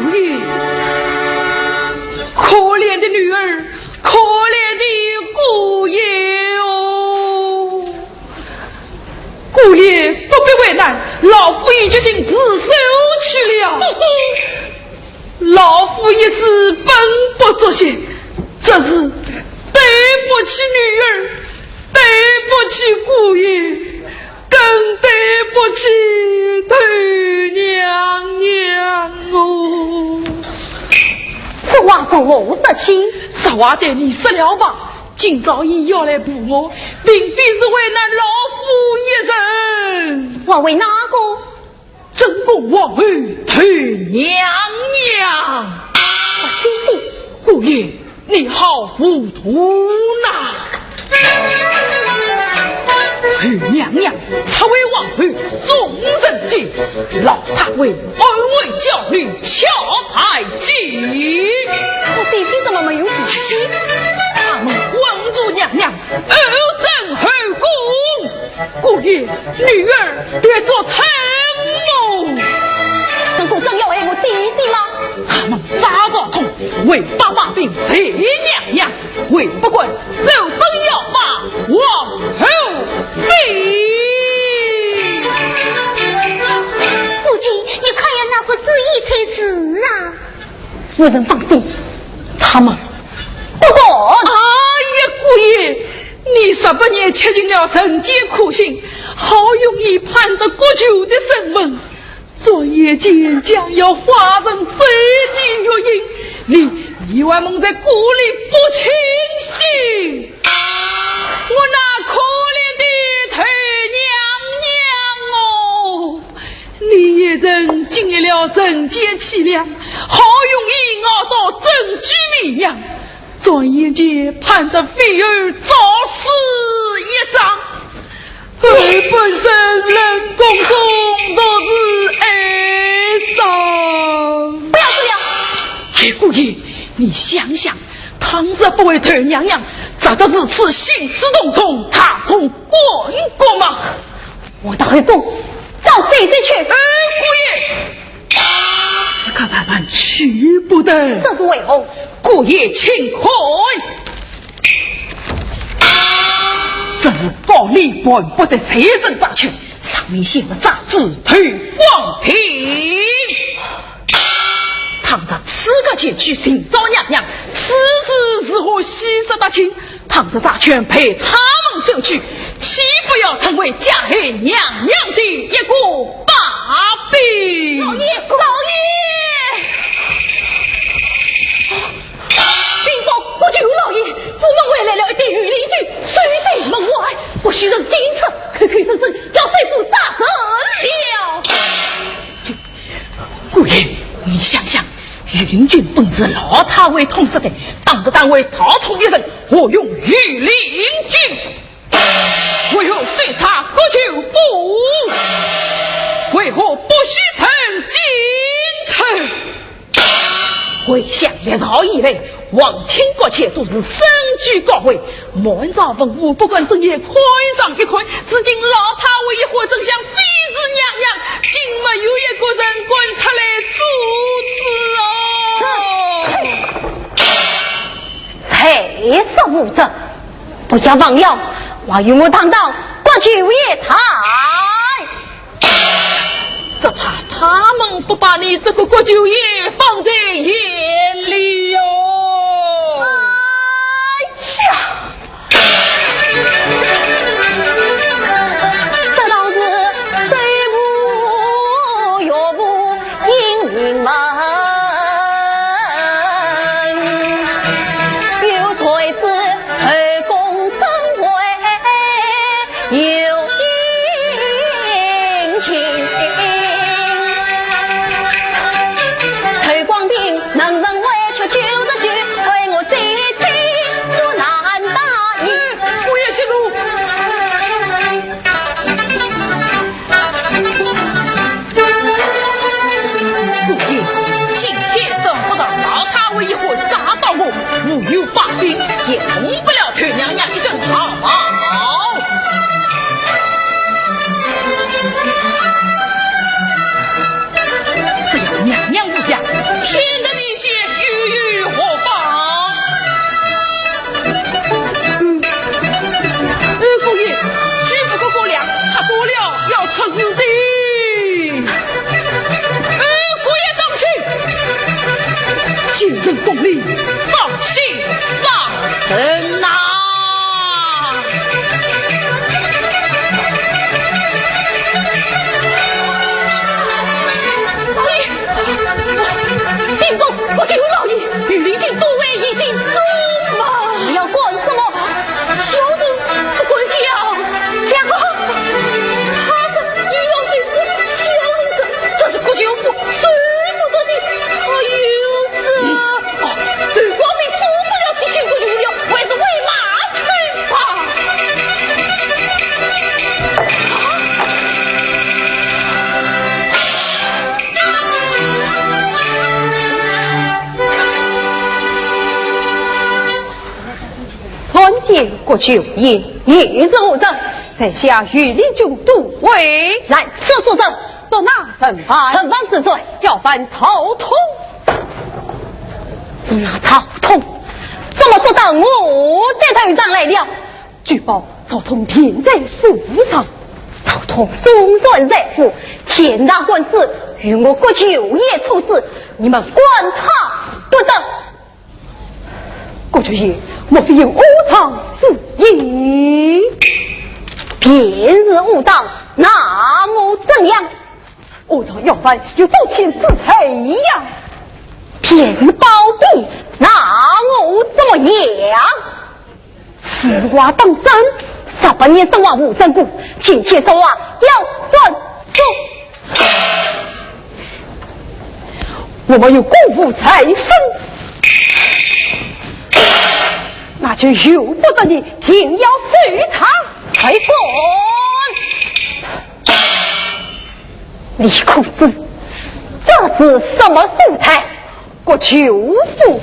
可怜的女儿，可怜的姑爷哦。姑爷不必为难，老夫已决心自首去了。老夫一时本不作谢，这是对不起女儿，对不起姑爷，更对不起头娘娘哦。这话从何说起？实话对你说了吧，今朝伊要来扶我，并非是为难老夫一人。还为哪个？ 正宫皇后头娘娘。啊，爹爹。姑爷，你好糊涂呐！头娘娘，初为皇后，终成亲，老太为安慰娇女，巧才计。那爹爹怎么没有提起？他们混入娘娘， 后朕后宫，姑爷，女儿得罪臣母。如果真要害我爹爹吗？他们打着痛，为爸爸并谁娘娘，为不管，就本要把皇后废。夫君，你可要拿个主意才是啊。 夫人放心，他们不敢。哎呀，姑爷，你十八年吃尽了人间苦辛，好容易盼得国舅的审问，转眼间将要化成水底月影，你，你还蒙在鼓里不清醒。我那可怜的头娘娘哦！ 你一人经历了人间凄凉，好容易熬到珍珠米养，转眼间盼得飞蛾早死一场。而本身冷宫中，若是挨你想想，倘若不为头娘娘，咋得如此兴师动众，大动干戈嘛？我的后宫，找谁去？哎，姑爷，此刻万万去不得。这是为何？姑爷请看。这是高丽盘剥的罪证章卷，上面写着“渣滓偷光瓶”。 倘若此刻前去寻找娘娘，此事如何洗刷得清？倘若债权被他们收去，岂不要成为加害娘娘的一个把柄？老爷，老爷！禀报国舅老爷，朱门外来了一队御林军，守在门外，不许人进出，口口声声要收复大城了。 姑爷，你想想，御林军本是老太后统帅的，倘若单为赵通一人，何用御林军？为何搜查国舅府？为何不许人进出？回想历朝以来， 皇亲国戚都是身居高位，满朝文武不敢正眼看上一看，如今老太后一伙，真想非是娘娘，竟没有一个人敢出来阻止哦。谁说无证？不要妄言，还与我堂堂国舅爷谈。 只怕他们不把你这个国舅爷放在眼里哟。哎呀！这道是谁不由不因民门，又才子后宫生活 有隐情。偷光瓶能人为，却九十九为我最最不难答应。姑爷息怒。姑爷，今天等不到老太后一伙，打倒我，无有把柄，也动不了头娘娘一根汗毛。 只要娘娘无恙，天大地小又有何妨？嗯，呃，姑爷，举不过高梁，太多了，要出事的。呃，姑爷当心，见人不礼，当心伤人呐！ 禀报，国舅老爷，御林军都尉已经走了。你要管什么？小人不敢讲。讲啊！他是御林军，小人是，这是国舅府受不得的。哎呦，这……哦，对方的祖父要提亲国舅了，还是喂马腿吧。 参见国舅爷。你是何人？在下御林军都尉。来，说说这，捉拿人犯。人犯是谁？要犯赵通。捉拿赵通？怎么捉到我的头上来了？ 据报赵通便在府上。赵通总算在府，天大官司，与我国舅爷出事，你们管他不得。国舅爷，莫非有误当之意？便是误当，拿我怎样？ 我赵要犯有偷盗之罪呀。便是包庇，拿我怎么样？此话当真？十八年身亡无证供，今天说话要算数。我们有公务在身，那就由不得你，定要搜查才管。 李公子，这是什么素材？国舅府。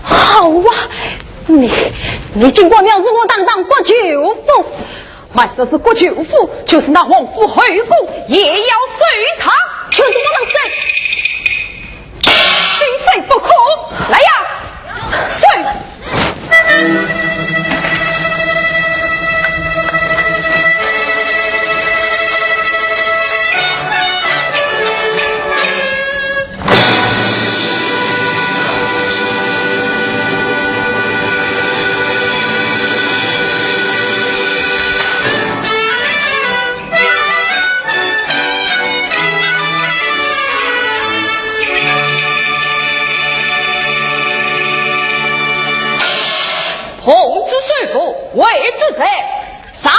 好啊，你，你金光娘是我堂堂国舅府，还说是国舅府，就是那王府后宫也要收他，就是不能收，非收不可。来呀，收！ 奉旨收复，为旨在。在。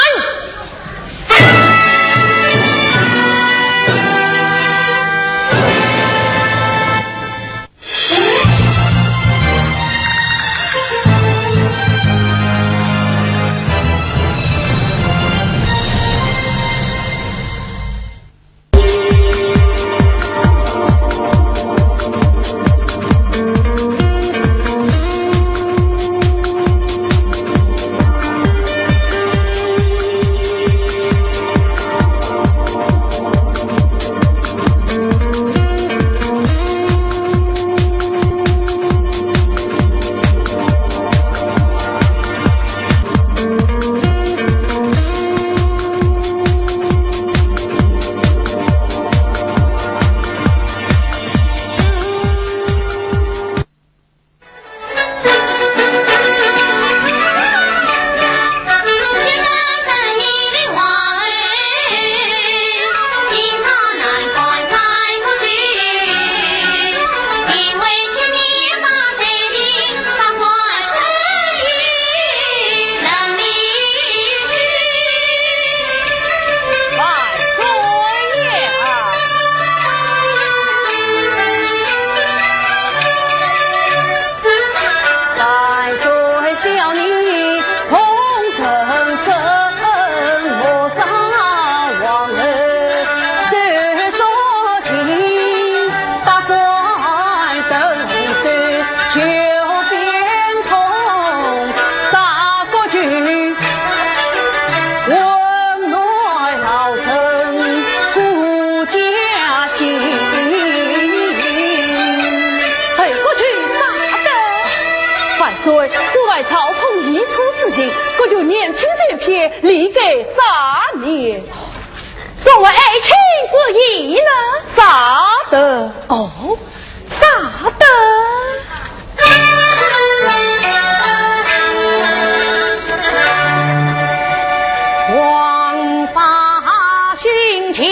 哎，国舅驾到。万岁，我外曹冲一出事情，国舅年轻才偏，理该赦免。作为爱卿之意呢？赦得。哦，赦得。王法殉情。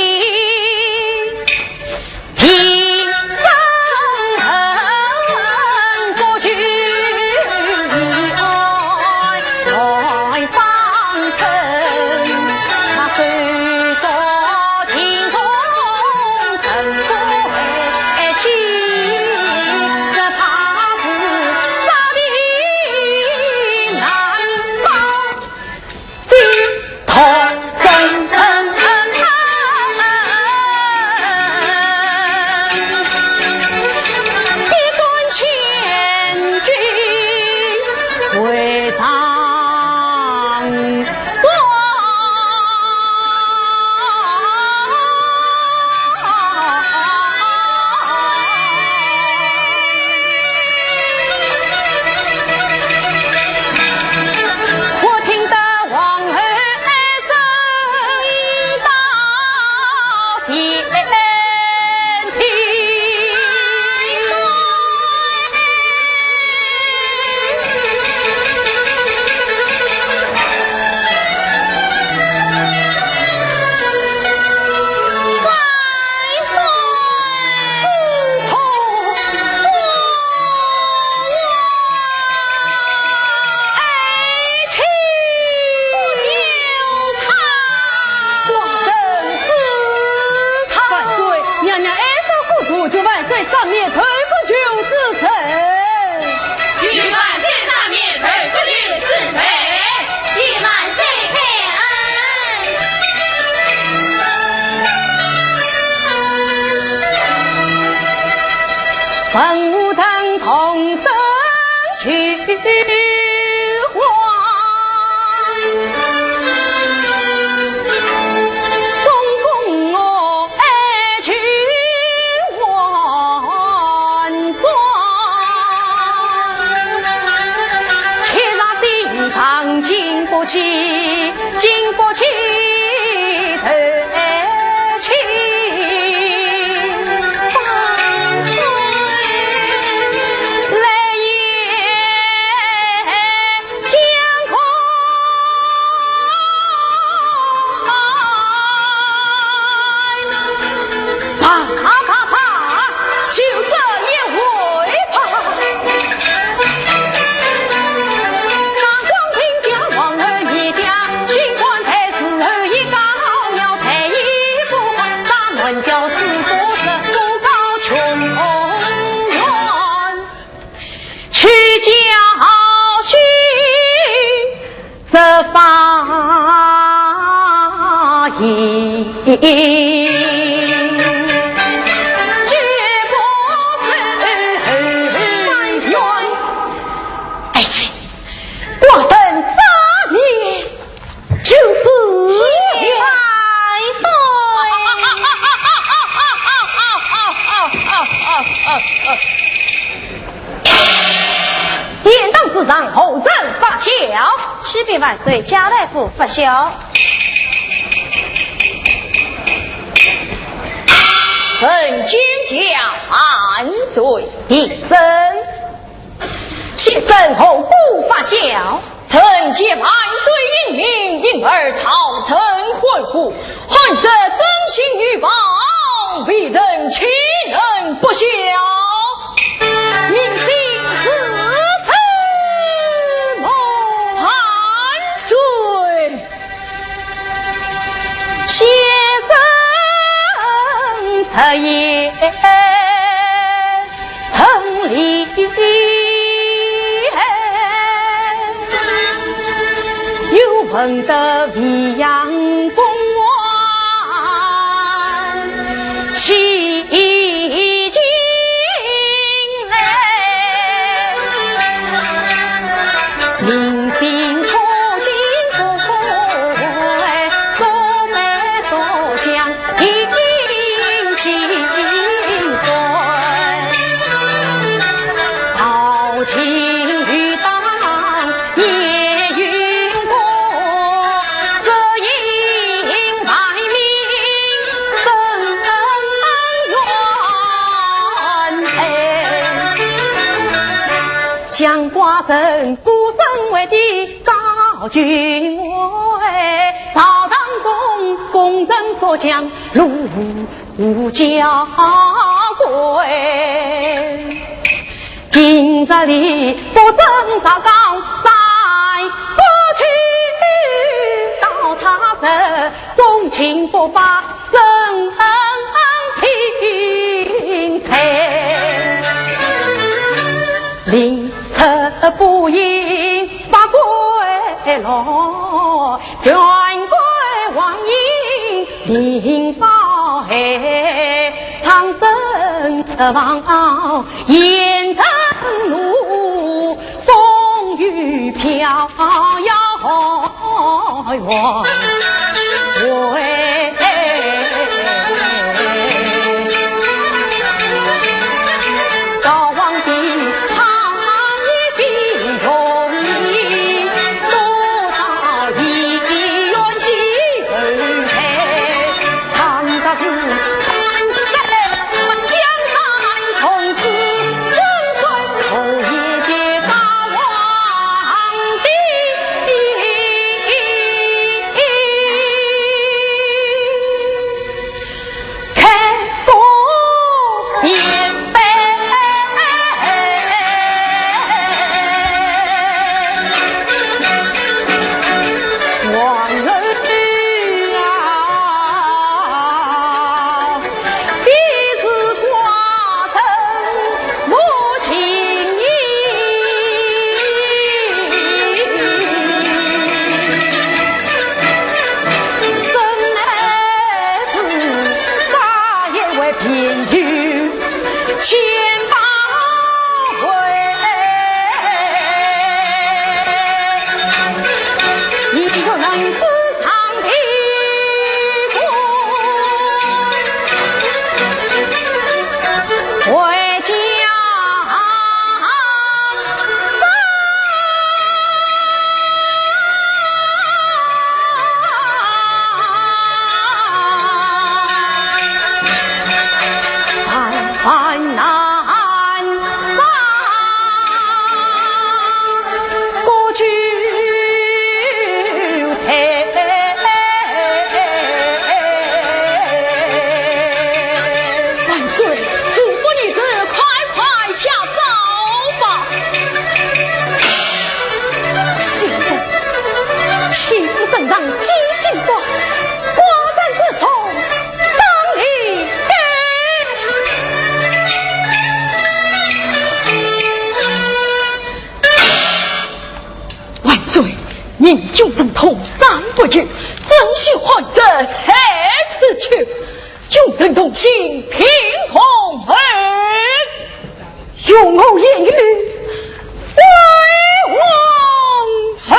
万岁，娘娘哀伤过度，求万岁赦免，罪过就是罪。求万岁赦免，罪过就是罪。求万岁开恩。起，经不起头起。来也相看。啪啪啪啪，就这一回吧。 哎呀， 挂灯遮面，就是。万岁！典当之上，何人发笑？启禀万岁，家来福发笑。臣见驾万岁。平身。 先生何故发笑？臣见万岁英明，因而朝臣欢呼，汉室尊心于望，微臣岂能不笑？民心如此么？万岁！ 先生特言成礼，又闻得未央宫外起 将寡人孤身为的高君外，朝堂中功臣所将，路无交归。今日里不曾朝告，再不去到他日， 宗亲不把人平配，临出不应发归来，全归王爷领报回，长征出防，严阵怒，风雨飘摇。对，嘱咐你子快快下奏吧。信封，岂不正常？寄信官，寡人自从当里。万岁，明君神通，暂不去，怎需汉室在此去？ 君臣同心，平同而，容我言语，为王后。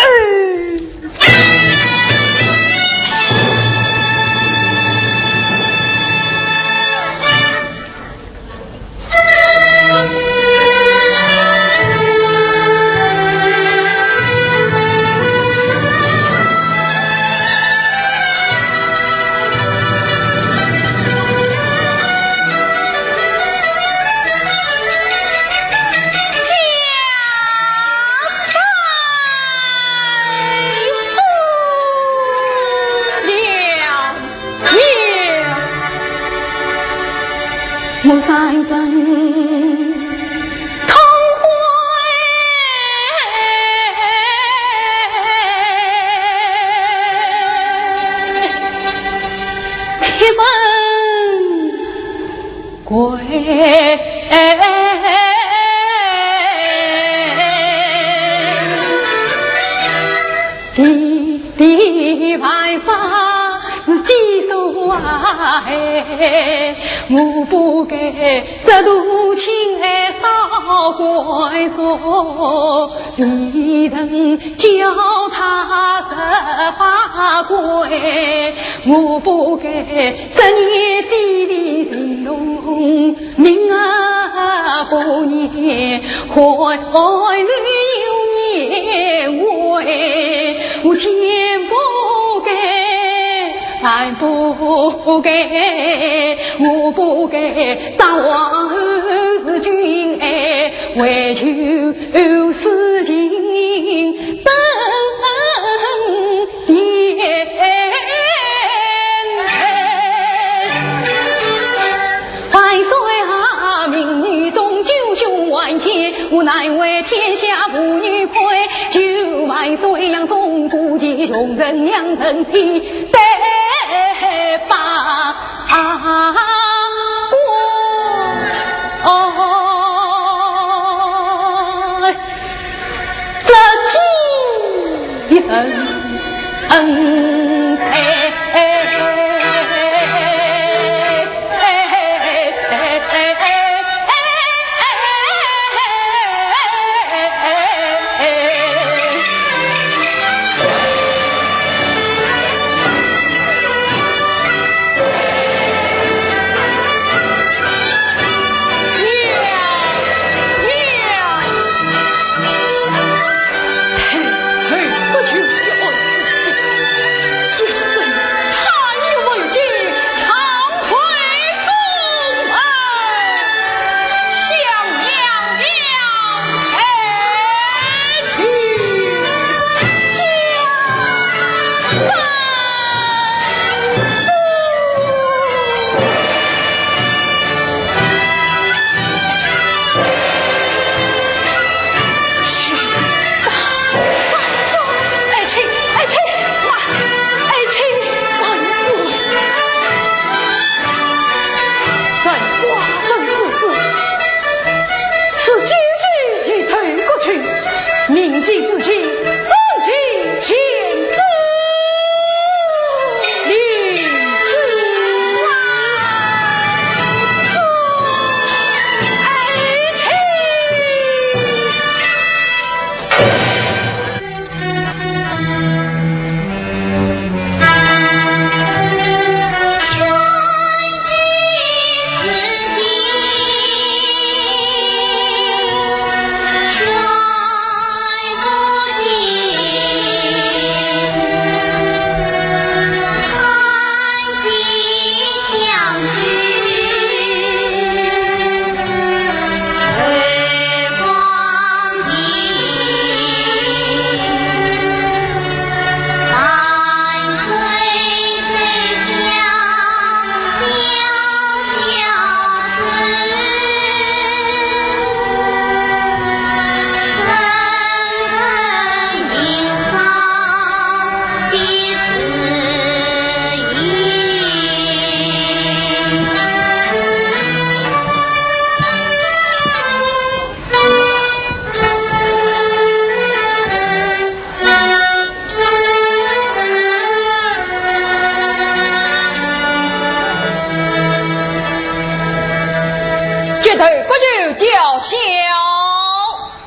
头骨就吊销，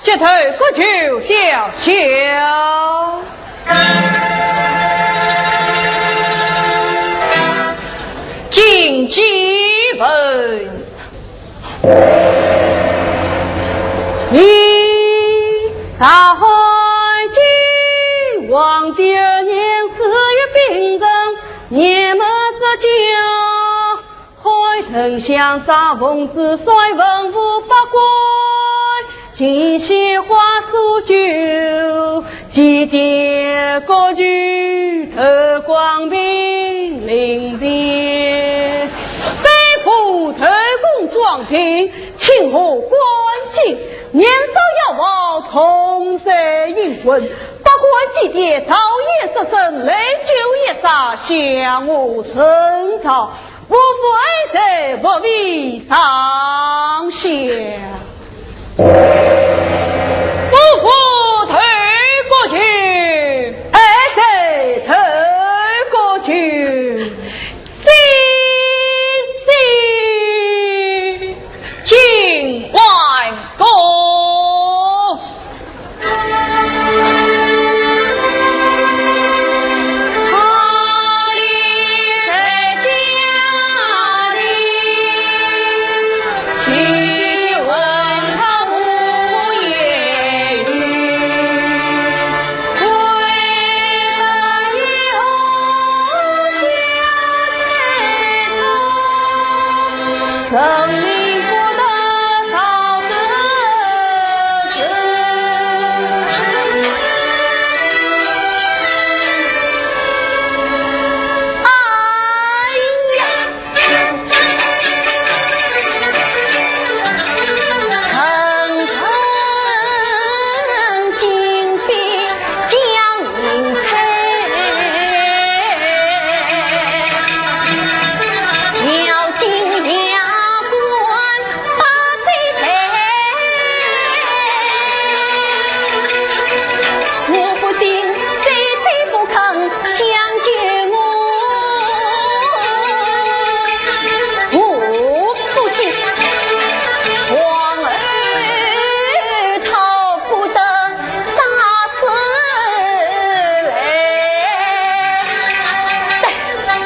这头骨就吊销。金鸡问：你大汉奸王，第二年四月丙辰，年末十九。 海藤香扎凤子，率文武百官，敬献花束酒，祭奠故去，头光明灵前。飞虎头功壮丁，清河观景，年少要报，同岁应婚，百官祭奠，桃叶十生，泪酒一洒，香火盛朝。 无负恩德，不为上下。不负头骨去，恩德头骨去。金鸡金万公。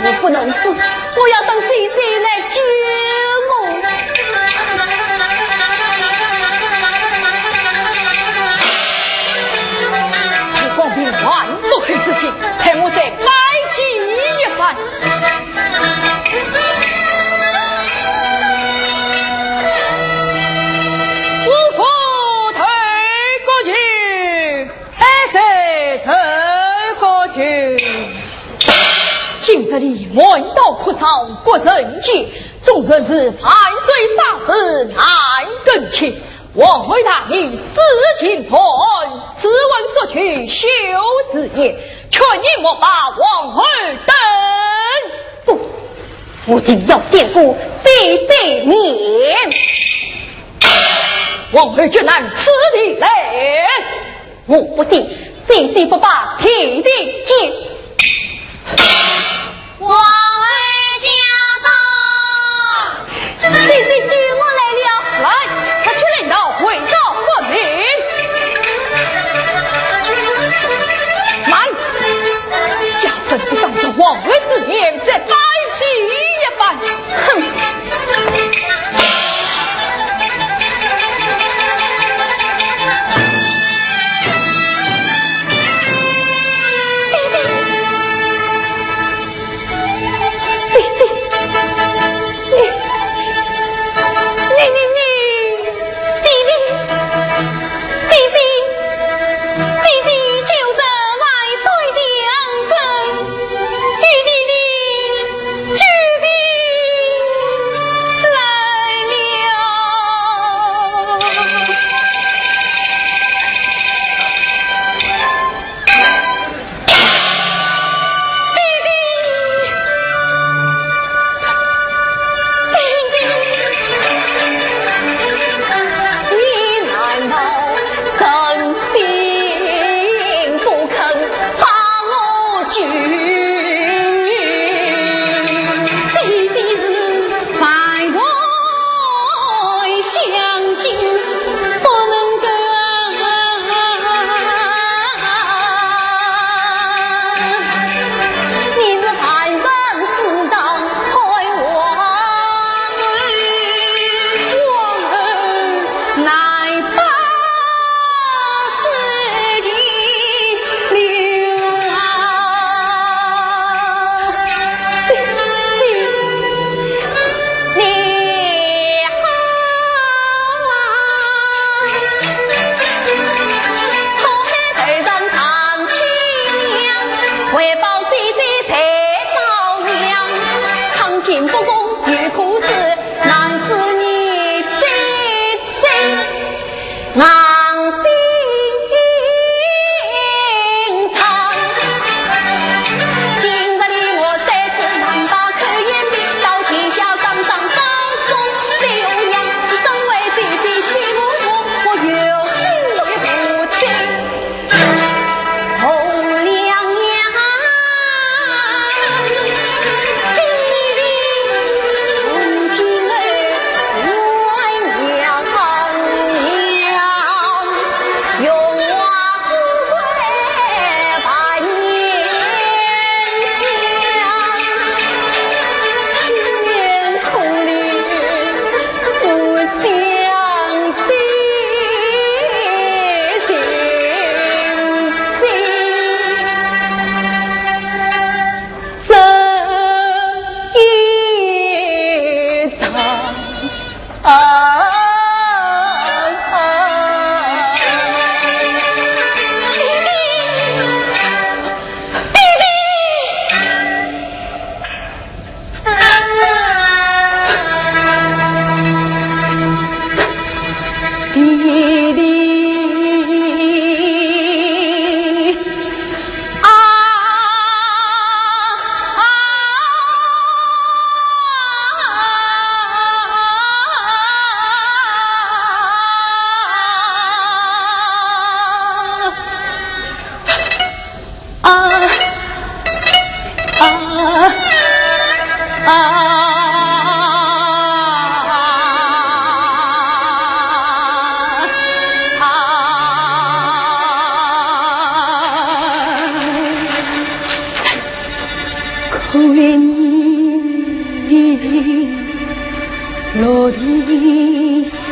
我不能死，我要等姐姐来救我。这光明万不可之境，待我再拜祭一番。五府退过去。 哎，退过去。今日里满道哭丧不成器，总算是万岁赏赐难更齐。王后大人施金团，只闻说去休自言，劝你莫把王后等。不，我定要见过姐姐面。王后决难此地来。 我不信，姐姐不把天地间。王儿驾到！姐姐救我来了！来，快去领道回到佛门。慢，假使不当着王后之面再拜祭一番。哼！ 爹爹，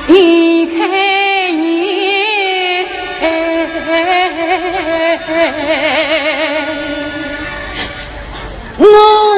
你开眼，我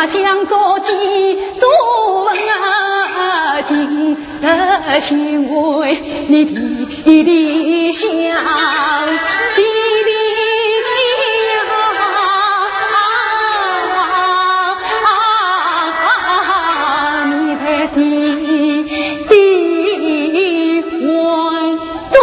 照样做的。的情为你的理想，的理想，你的的的欢送。